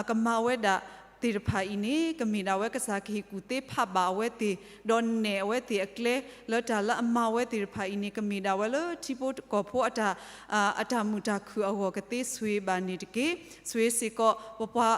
ကမၤဝဲဒၣ်သ့ၣ်တဖၣ်အံၤန့ၣ် ကမ့ၢ်ဒၣ်ဝဲကစၢ်ကဟ့ၣ်ကူၣ်သ့ဖးဘၣ်အဝဲသ့ၣ်, ဒီးနဲၣ်အဝဲသ့ၣ်အကျဲ လၢတၢ်လၢအမၤဝဲသ့ၣ်တဖၣ်အံၤန့ၣ် ကမ့ၢ်ဒၣ်ဝဲလၢထံဖိကီၢ်ဖိအတၢ် အတၢ်မုာ်တၢ်ခုၣ်အဂီၢ်ကသ့ ဆိၣ်ဂ့ၤဘၣ်န့ၣ်တက့ၢ်. ဆိၣ်ဂ့ၤစ့ၢ်ကီး ပပှၤ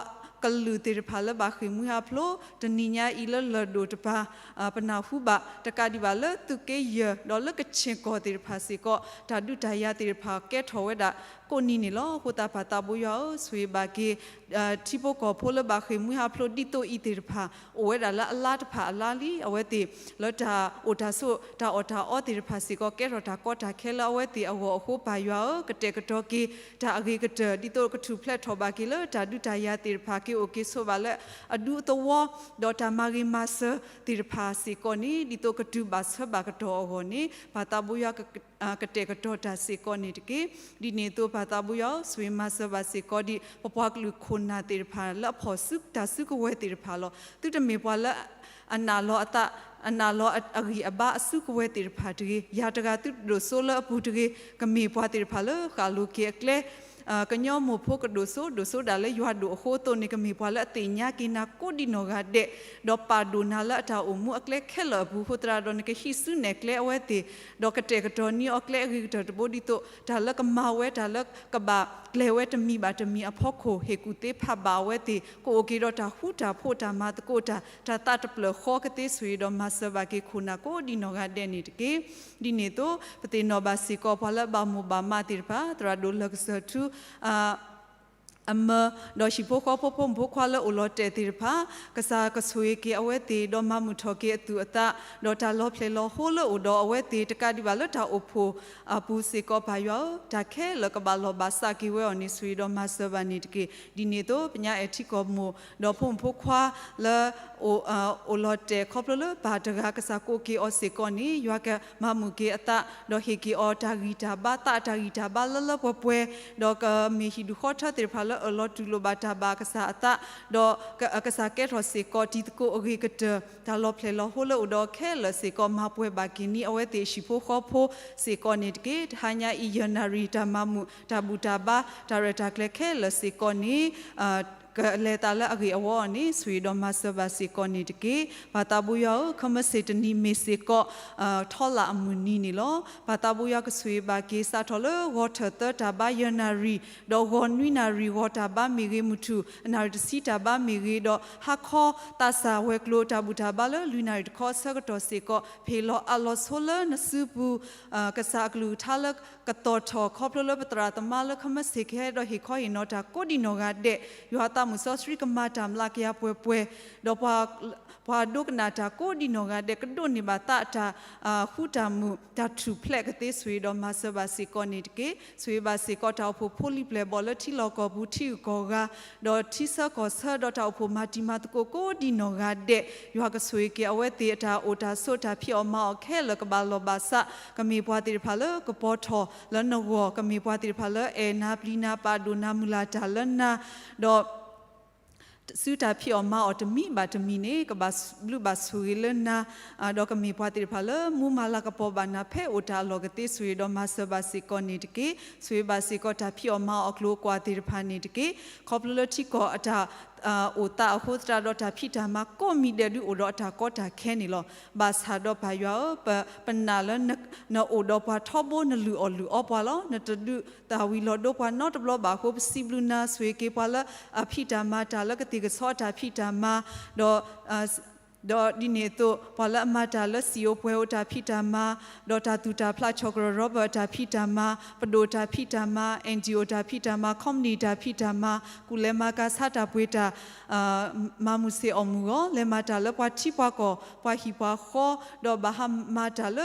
ကလုာ်သ့ၣ်တဖၣ်လၢဘၣ်ဃ့ၢ်မှံဟးဖျိး တနံၤညါအံၤလၢလၢၢ်ဒိၣ်တပၤ ပနၢ်ဟူဘၣ် တကးဒံးဘၣ်လၢသုးက့ယဲၢ် ဒီးလၢကခ့ၣ်ကီၢ်သ့ၣ်တဖၣ်စ့ၢ်ကီး တၢ်ဒုးတၢ်ယၤသ့ၣ်တဖၣ်ကဲထီၣ်ဝဲဒၣ်ကိးနံၤန့ၣ်လီၤ. အဃိသတးပၢ်သးဘိယွၤဧၢ, ဆိၣ်ဂ့ၤဘၣ်က့ၤ ထံဖိကီၢ်ဖိလၢဘၣ်ဃ့ၢ်မှံဟးဖျိးဒ်သိးအံၤသ့ၣ်တဖၣ် အိၣ်ဝဲဒၣ်လၢအလါတဖၣ်အလါလံ. အဝဲသ့ၣ်လၢတၢ်အိၣ်တၢ်ဆိးတၢ်အီၣ်တၢ်အီသ့ၣ်တဖၣ်စ့ၢ်ကီး ကဲထီၣ်တၢ်ကီတၢ်ခဲလၢအဝဲသ့ၣ်အဂီၢ်အဃိ ပၢ်ယွၤဧၢ, ကတဲာ်ကတီၤက့ၤ တၢ်အဂ့ၤကတၢၢ် ဒ်သိးကထူၣ်ဖျဲးထီၣ်ဘၣ်က့ၤလၢတၢ်ဒုးတၢ်ယၤသ့ၣ်တဖၣ် က့ၤအိၣ်က့ၤဆိးဘၣ်လၢအဒူအသဝီ ဒီးတၢ်မၤဂ့ၤမၤစၢၤသ့ၣ်တဖၣ်စ့ၢ်ကီးန့ၣ် ဒ်သိးကတုၤဘၣ်ဆၢဘၣ်ကတီၢ်အဂီၢ်န့ၣ် ပၢ်သးဘိယွၤ ကတဲာ်ကတီၤတၢ်စ့ၢ်ကီးန့ၣ်တက့ၢ်. ဒ်န့ၣ်အသိးပၢ်သးဘိယွၤဧၢ, ဆိၣ်ဂ့ၤမၤစၢၤဘၣ်စ့ၢ်ကီးဒ် ပပှၤကလုာ်ခိၣ်နၢ်သ့ၣ်တဖၣ် လၢအဖီၣ်စုတၢ်စုကဝဲၤသ့ၣ်တဖၣ်လီၤ. သုတမ့ၢ်ပှၤလၢ အနာ်လီၤအသး အနာ်လီၤအဂံၢ်အဘါအစုကဝဲၤသ့ၣ်တဖၣ်တဂ့ၤ, ယၤတဂၤသုတဒိၣ်စိလၢအပူၤတဂ့ၤ, ကမ့ၢ်ပှၤသ့ၣ်တဖၣ်လၢဃၣ်လိၤက့ၤအကျဲ ကညီမိၢ်ဖိကဒိၣ်စိ ဒိၣ်စိဒၣ်လၢယွၤဒိၣ်အဃိအသိးန့ၣ် ကမ့ၢ်ပှၤလၢအသ့ၣ်ညါက့ၤနၤကိးဒံနီၢ်ဂၤဒဲး, ဒီးပာ်ဒိၣ်နၤလၢအတၢ်အိၣ်မူအကျဲခဲလၢာ်အပူၤ အဃိသတးဒီး နကဟံးစုနဲၣ်ကျဲအဝဲသ့ၣ်, ဒီးကတဲာ်ကတီၤန့ၢ်အီၤကျဲအဂ့ၤကတၢၢ်တဘိဒ်သိး တၢ်လၢကမၤဝဲတၢ်လၢကဘၣ်ကျဲၤဝဲတမံၤဘၣ်တမံၤအဖီခိၣ် ဟ့ၣ်ကူၣ်သ့ဖးဘၣ်အဝဲသ့ၣ် ကအိၣ်က့ၤဒီးတၢ်ဃူတၢ်ဖိးတၢ်မၤသကိးတၢ် တၢ်သးတဖျၢၣ်ဃီကသ့ ဆိၣ်ဂ့ၤဒီးမၤစၢၤဘၣ်က့ၤခိၣ်နၢ်ကိးဒံနီၢ်ဂၤဒဲးန့ၣ်တက့ၢ်. ဒ်န့ၣ်အသိး ပသ့ၣ်နီၣ်ဘၣ်စ့ၢ်ကီး ပှၤလၢအဘၣ်မိၢ်ဘၣ်မးသ့ၣ်တဖၣ် သရၣ်ဒိၣ်လၢၢ်ကစၢၢ်ထူ အမၢ ဒီးဟံၣ်ဖိဃီဖိဖိမုၣ်ဖိခွါလၢအိၣ်လီၤတဲာ်သ့ၣ်တဖၣ် ကစၢ်ကဆိၣ်ဂ့ၤက့ၤအဝဲသ့ၣ် ဒီးမၤမုာ်ထီၣ်က့ၤအသူၣ်အသး ဒီးတၢ်လီၤဖျဲၣ်လီၤဟိလၢအိၣ်ဒီးအဝဲသ့ၣ် တကးဒံးဘၣ်လၢတၢ်အိၣ်ဖှိၣ်အပူၤစ့ၢ်ကီး ပၢ်ယွၤဧၢ, တၢ်ခဲလၢာ်ကဘၣ်လီၢ်ဘၣ်စးက့ၤဝဲအီၤန့ၣ် ဆိၣ်ဂ့ၤဒီးမၤစၢၤဘၣ်န့ၣ်တက့ၢ်. ဒ်န့ၣ်အသိး ပညါအဲၣ်ထံကီၢ်မိၢ် ဒီးဖိမုၣ်ဖိခွါလၢ အိၣ်လီၤတဲာ်ခီဖျိလၢပၢ်တဂၤ ကစၢ်ကိးက့ၤအီၤစ့ၢ်ကီးန့ၣ် ယွၤကမၤမုာ်က့ၤအသး ဒီးဟ့ၣ်က့ၤအီၤတၢ်ဂံၢ်တၢ်ဘါ သးအတၢ်ဂံၢ်တၢ်ဘါလၢလၢပှဲၤပှဲၤ ဒီးကမ့ၢ်ဟံၣ်ဒူၣ်ဃီထၢသ့ၣ်တဖၣ်လၢ အၢၣ်လီၤတူၢ်လိာ်ဘၣ်တၢ်ဘၣ်ကစၢ်အသး, ဒီးကစၢ်ကဲထီၣ်စ့ၢ်ကီးတံၤသကိးအဂ့ၤကတၢၢ်, တၢ်လီၤဖျဲၣ်လီၤဟိလၢအိၣ်ဒီးအီၤခဲလၢာ်စ့ၢ်ကီး မၤပှဲၤဘၣ်က့ၤန့ၢ်အဝဲသ့ၣ်အဟံၣ်ဖိဃီဖိစ့ၢ်ကီးန့ၣ်တက့ၢ်. တဟါညါအံၤ ယဲၢ်နၣ်ရံၣ် တၢ်မၤမုာ် တၢ်ဘူၣ်တၢ်ဘါ တၢ်ရဲၣ်တၢ်ကျဲၤခဲလၢာ်စ့ၢ်ကီးန့ၣ် ကလဲၤသးလၢအဂ့ၢ်အဝီအီၤန့ၣ် ဆိၣ်ဂ့ၤဒီးမၤစၢၤဘၣ်စ့ၢ်ကီးန့ၣ်တက့ၢ်. ပၢ်သးဘိယွၤဧၢ, ခဲမုၢ်ဆ့ၣ်တနံၤမ့ၢ်စ့ၢ်ကီး ထီလၣ်အမုၢ်နံၤန့ၣ်လီၤ. ပၢ်သးဘိယွၤကဆိၣ်ဂ့ၤဘၣ်က့ၤ စးထီၣ်လၢဂီၤထၢၣ်သၢတၢ်ဘါယဲၢ်နၣ်ရံၣ်, ဒီးဂီၤနွံနၣ်ရံၣ်ဂီၤတၢ်ဘါမ့ၢ်ဂ့ၤ, မုၢ်ထူၣ်အနၣ်ရံၣ်တဆံတၢ်ဘါမ့ၢ်ဂ့ၤ, ဒီးဟါခီသးစၢ်ဝဲၤကျိၤတၢ်ဘူၣ်တၢ်ဘါလၢလွံၢ်နၣ်ရံၣ်တခီအဆၢကတီၢ်စ့ၢ်ကီး ဖ့ၣ်လီၤအးလီၤဆိလၢနစုပူၤ ကစၢ်အကလုၢ်ကထါလၢကသီၣ်ထီၣ် ခီဖျိလၢပသရၣ်သမါလၢခဲမုၢ်ဆ့ၣ်ကဟဲဒီးဟ့ၣ်ခီဟ့ၣ်နီၤတၢ်ကိးဒံးနီၢ်ဂၤဒဲး, ယွၤအသးမုၢ်စီဆှံကမၤတၢ်မျးကယၤပှဲၤပှဲၤ, ဒီးပှၤဒိကနၣ်တၢ်ကိးဒံးနီၢ်ဂၤဒဲး ကဒိးန့ၢ်ဘၣ်သးအတၢ်ဃူတၢ်မုာ် တၢ်ထူၣ်ဖျဲးကသ့ ဆိၣ်ဂ့ၤဒီးမၤစၢၤဘၣ်စ့ၢ်ကီးန့ၣ်တက့ၢ်. ဆိၣ်ဂ့ၤဘၣ်စ့ၢ်ကီး တၢ်အိၣ်ဖှိၣ်ဖိလံၤပျဲၢ်ဘီၣ်လၢထံလီၢ်ကီၢ်ပူၤ ထံဂုၤကီၢ်ဂၤ, ဒီးထံဆၢကီၢ်ဆၢ ဒီးတၢ်အိၣ်ဖှိၣ်မၤတံၤမၤသကိးကိးဒံးနီၢ်ဂၤဒဲး, ယွၤကဆိၣ်ဂ့ၤက့ၤအဝဲသ့ၣ်အတၢ်အိၣ်တၢ်ဆိး တၢ်ဖံးအီၣ်မၤအီၣ်ခဲလၢာ်ကဘၣ်လီၢ်ဘၣ်စး, ကမ့ၢ်ပှၤသ့ၣ်တဖၣ်လၢကပီၤထီၣ်လၢနဂီၢ်, ကမ့ၢ်ပှၤသ့ၣ်တဖၣ်လၢအဲၣ်နၤပျံၤနၤ ပာ်ဒိၣ်နၤမုၢ်လၢ်တၢ်လၢနၤ, ဒီး စုတၢ်ဖံးအီၣ်မၤအီၣ်တမံၤဘၣ်တမံၤန့ၣ် ကဘၣ်ဘျုးဘၣ်ဆိၣ်ဂ့ၤလၢနၤ, ဒီးကမ့ၢ်ပှၤသ့ၣ်တဖၣ်လၢမူမၤလၤကပီၤဘၣ်နၤ ဖဲအိၣ်တၢ်အလီၢ်ကသ့ ဆိၣ်ဂ့ၤဒီးမၤစၢၤဘၣ်စ့ၢ်ကီးန့ၣ်တက့ၢ်. ဆိၣ်ဂ့ၤဘၣ်စ့ၢ်ကီး တၢ်ဖံးအီၣ်မၤအီၣ်အကျိၤအကွာ်သ့ၣ်တဖၣ်န့ၣ်တက့ၢ်. ခီဖျိလၢထံကီၢ်အတၢ် အိၣ်သးအဃိသတးဒီး တၢ်ဖံးတၢ်မၤကိးမံၤဒဲးဒုးအိၣ်ဒီးအတၢ်ကီတၢ်ခဲန့ၣ်လီၤ. ဘၣ်ဆၣ်ဒီးပၢ်ယွၤဧၢ, ပ ပနာ်လၢ နအိၣ်ဒီးပှၤထီဘိ နလုၢ်အီၣ်လုၢ်အီပှၤလီၤ. နတဒုးသၣ်ဝံၤလီၤဒိပှၤနီတဘျီဘၣ်အဃိ ပစံးဘျုးနၤ ဆိၣ်ဂ့ၤက့ၤပှၤလၢအဖံးတၢ်မၤတၢ်လၢကသ့ၣ်ကဆီအတၢ်ဖံးတၢ်မၤ, ဒီး ဒီးဒ်န့ၣ်အသိး ပှၤလၢအမၤတၢ်လၢစံာ်အိၣ်ပှဲၤအိၣ်တၢ်ဖံးတၢ်မၤ, ဒီးတၢ်သူၣ်တၢ်ဖျး ဆီၣ်ကရၢၢ်ရီဘၢၣ်အတၢ်ဖံးတၢ်မၤ, ပဒိၣ်တၢ်ဖံးတၢ်မၤ, အၣ်အၣ်တီၣ်အိၣ်တၢ်ဖံးတၢ်မၤ, ခီမနံၣ်တၢ်ဖံးတၢ်မၤ, ကူၣ်လဲၤမၤကၤဆါတၢ်ပှ့ၤတၢ် မၤမုာ်ဆ့ၣ်အီၣ်မုာ်ဂီၢ်, လဲၤမၤတၢ်လၢပှၤထံပှၤကီၢ် ပှၤဟံၣ်ပှၤဃီ, ဒီးဘၣ်ဟးမၤတၢ်လၢ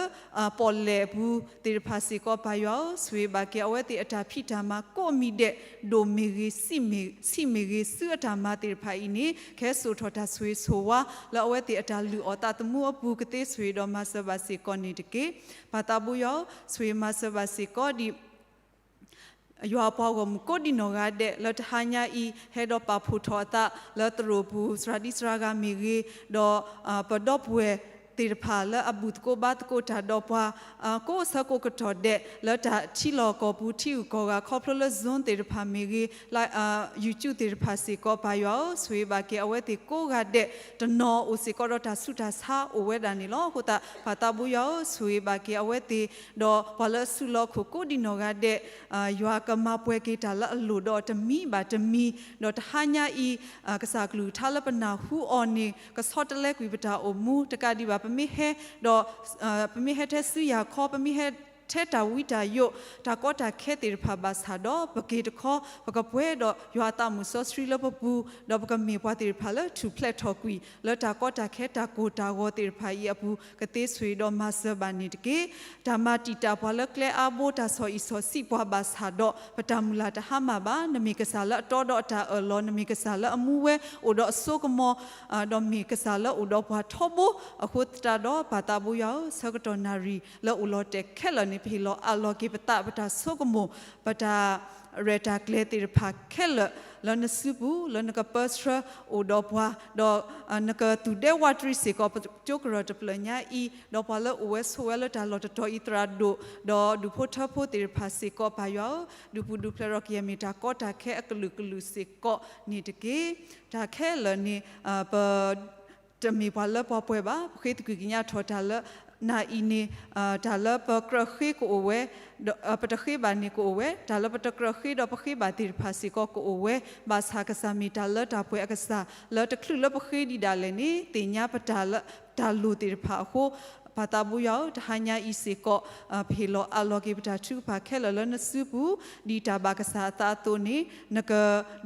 ပီၣ်လဲၣ်အပူၤသ့ၣ်တဖၣ်စ့ၢ်ကီး ပၢ်ယွၤဧၢ, ဆိၣ်ဂ့ၤဘၣ်က့ၤအဝဲသ့ၣ်အတၢ်ဖံးတၢ်မၤကိးမံၤဒဲး, ဒိၣ်မ့ၢ်ဂ့ၤ, ဆံးမ့ၢ်ဂ့ၤ, ဆံးမ့ၢ်ဂ့ၤ, စုအတၢ်မၤသ့ၣ်တဖၣ်အံၤန့ၣ် ကဟဲစိာ်ထီၣ်တၢ်ဆိၣ်ဂ့ၤဆိၣ်ဝါ လၢအဝဲသ့ၣ်အတၢ်လုၢ်အီၣ်သးသမူအပူၤကသ့ ဆိၣ်ဂ့ၤဒီးမၤစၢၤဘၣ်စ့ၢ်ကီးန့ၣ်တက့ၢ်. ပၢ်သးဘိယွၤဧၢ, ဆိၣ်ဂ့ၤမၤစၢၤဘၣ်စ့ၢ်ကီးဒံး ယွၤအပှၤဂီၢ်မုၢ်ကိးဒံးနီၢ်ဂၤဒဲး လၢတဟါညါအံၤ ဟဲဒီးပာ်ဖှိၣ်ထီၣ်အသးလၢသရိာ်ပူၤ သရၣ်ဒံသရၣ်ဂၤမ့ၢ်ဂ့ၤ, ဒီးပဒီပုၢ်ဝဲၢ်သ့ၣ်တဖၣ်လၢအဘူၣ်သကိးဘါသကိးတၢ်ဒီးပှၤ ကိးဆၢကိးကတီၢ်ဒဲး လၢတၢ်ထံလီၢ်ကီၢ်ပူၤ ထံဂုၤကီၢ်ဂၤ ခီဖျိလၢ Zoom သ့ၣ်တဖၣ်မ့ၢ်ဂ့ၤ, YouTube သ့ၣ်တဖၣ်စ့ၢ်ကီး ပၢ်ယွၤဧၢ, ဆိၣ်ဂ့ၤဘၣ်က့ၤအဝဲသ့ၣ်ကိးဂၤဒဲး, တနီၤအိၣ်စ့ၢ်ကီးဒီးတၢ်ဆူးတၢ်ဆါအိၣ်ဝဲဒၣ်န့ၣ်လီၤ. အဃိသတး ပၢ်သးဘိယွၤဧၢ, ဆိၣ်ဂ့ၤဘၣ်က့ၤအဝဲသ့ၣ်, ဒီးပှၤလၢအစုလီၢ်ခိၣ်ကိးဒံးနီၢ်ဂၤဒဲး ယွၤကမၤပှဲၤက့ၤတၢ်လၢအလိၣ်ဒီးတမံၤဘၣ်တမံၤ, ဒီးတဟါညါအံၤ ကစၢ်ကလုၢ်ကထါလၢပနၢ်ဟူအီၤန့ၣ် ကဆီတလဲကွံာ်ပတၢ်အိၣ်မူ တကးဒံးဘၣ် ပမ့ၢ်ဟဲဒီး ပမ့ၢ်ဟဲထဲစုယၤခီ, ပမ့ၢ်ဟဲထဲတၢ်ဝံတၢ်ယိး တၢ်ကီတၢ်ခဲသ့ၣ်တဖၣ်ဘၣ်ဆၣ်ဒီး ပက့ၤတခီ ပကပှဲၤဒီးယွၤအသးမုၢ်စီဆှံလၢပပူၤ, ဒီးပကမ့ၢ်ပှၤသ့ၣ်တဖၣ်လၢထူၣ်ဖျဲးထီၣ်ကွံာ် လၢတၢ်ကီတၢ်ခဲတၢ်ကိၢ်တၢ်ဂီၤသ့ၣ်တဖၣ်အံၤအပူၤ ကသ့ဆိၣ်ဂ့ၤဒီးမၤစၢၤဘၣ်န့ၣ်တက့ၢ်. တၢ်မၤတံာ်တာ်ပှၤလၢကျဲအါဘိ တၢ်ဆီၣ်အံၣ်ဆီၣ်ဆံးပှၤဘၣ်ဆၣ်ဒီး ပတၢ်မုၢ်လၢ်တဟါမၢ်ဘၣ်. နမ့ၢ်ကစၢ်လၢအတီဒီးအတၢ်အၢၣ်လီၤ, နမ့ၢ်ကစၢ်လၢအမူဝဲအိၣ်ဒီးအစိကမီၤ, ဒီးမ့ၢ်ကစၢ်လၢအိၣ်ဒီးပှၤထီဘိ, အဃိသတးဒီး ပၢ်သးဘိယွၤဧၢ, ဆၢကတီၢ်နၣ်ရံၣ်လၢအိၣ်လီၤတဲာ်ခဲလၢာ်န့ၣ် ပဟ့ၣ်လီၤအးလီၤက့ၤပသး ပတၢ်ဆိကမိၣ် ပတၢ်ရဲၣ်တၢ်ကျဲၤသ့ၣ်တဖၣ်ခဲလၢာ် လၢနစုပူၤ လၢနကပၢဆှၢအိၣ်ဒီးပှၤ, ဒီးနကသူၣ်ဒဲဝးတရံးစ့ၢ်ကီး ပကၠိကရၢၢ်တဖျၢၣ်ညါအံၤ, ဒီးပှၤလၢအိၣ်ဝဲဆိးဝဲလၢတၢ်လီၢ်တတီၤအံၤ သရၣ်ဒိၣ်, ဒီးဒူၣ်ဖိထၢဖိသ့ၣ်တဖၣ်စ့ၢ်ကီး ပၢ်ယွၤဧၢ, ဒုးပူၤဒုးဖျဲးဒီး ကယဲၢ်မ့ၢ်တၢ်ကီတၢ်ခဲအကလုာ်ကလုာ်စ့ၢ်ကီးန့ၣ်တက့ၢ်. တၢ်ခဲလၢာ်န့ၣ် ပ တမ့ၢ်ပှၤလၢပှၤပှဲၤဘၣ်. ပဃ့သကွံာ်ကညးထီၣ်တၢ်လၢနၤအံၤန့ၣ်, တၢ်လၢပကြၢးဃ့ကအိၣ်ဝဲ, ဒီးပတဃ့ဘၣ်န့ၣ်ကအိၣ်ဝဲ, တၢ်လၢပတကြၢးဃ့ဒီးပဃ့ဘၣ်သ့ၣ်တဖၣ်စ့ၢ်ကီးကအိၣ်ဝဲ, ဘၣ်ဆၣ်ကစၢ်မ့ၢ်တၢ်လၢတၢ်ပှဲၤအကစၢ်, လၢတချုးလၢပဃ့ဒံးဒၣ်လဲာ်န့ၣ် သ့ၣ်ညါပတၢ်လၢ တၢ်လိၣ်သ့ၣ်တဖၣ်အဃိ, ပၢ်သးဘိယွၤဧၢ, တဟါညါအံၤစ့ၢ်ကီး ပဟ့ၣ်လီၤအးလီၤက့ၤပတၢ်ထုကဖၣ်ခဲလၢာ်လၢနစုပူၤ, ဒ်တၢ်ဘၣ်ကစၢ်အသးအသိးန့ၣ် နက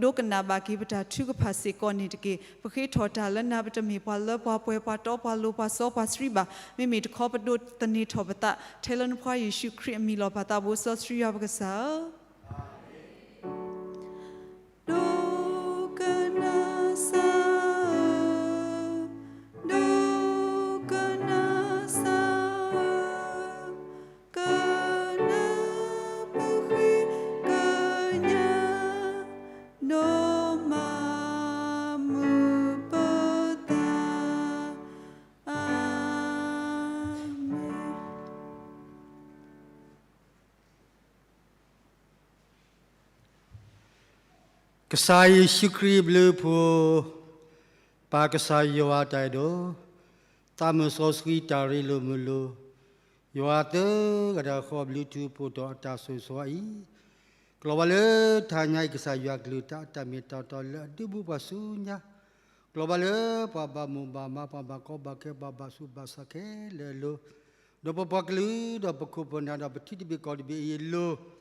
ဒိကနၣ်ဘၣ်က့ၤပတၢ်ထုကဖၣ်စ့ၢ်ကီးန့ၣ်တက့ၢ်. ပဃ့ထီၣ်တၢ်လၢနၤ ပတမ့ၢ်ပှၤလၢပှၤပှဲၤ ပှၤတီပှၤလိၤ ပှၤစီပှၤဆှံဘၣ်. မ့မ့ၢ်တခီ ပဒိးသန့ၤထီၣ်ပသး ထဲလၢနဖိယ့ၣ်ၡူးခရံာ်အမံၤလီၤ. ပၢ်သးဘိစီဆှံယွၤပကစၢ်ဧၢ, ဒိကနၣ်စၢ်ဧၢ, ဒိကနၣ်စၢ်ဧၢ, ကနၢ်ပဃ့ကညး, ဒိ ကစၢ်ယ့ၣ်ၡူးခရံာ်အဘျုးအဖှိၣ်, ပၢ်ကစၢ်ယွၤအတၢ်အဲၣ်ဒိၣ်, သးမုၢ်စီဆှံတၢ်ရ့လိာ်မုာ်လိာ်, ယွၤသၢဂၤတဂၤဃီအဘျုးထူးဖှိၣ်ဒီးအတၢ်ဆိၣ်ဂ့ၤဆိၣ်ဝါအံၤ, ကျီၢ်ဘၣ်လၢတဟါညါအံၤ ကစၢ်ယွၤအကလုၢ်ကထါအတၢ်မ့ၢ်တၢ်တီလၢအဒုးဘူးပှၤဆူညါ, ကျီၢ်ဘၣ်လၢပှၤဘၣ်မိၣ်ဘၣ်မး ပှၤဘၣ်ကီဘၣ်ခဲ ပှၤဘၣ်ဆူးဘၣ်ဆါခဲလၢာ်အလိၤ, ဒီးပပှၤကလုာ်ဒီးပခိၣ်ပနၢ်ဒီးပထံတဘ့ၣ်ကီၢ်တဘ့ၣ်အံၤအလိၤ,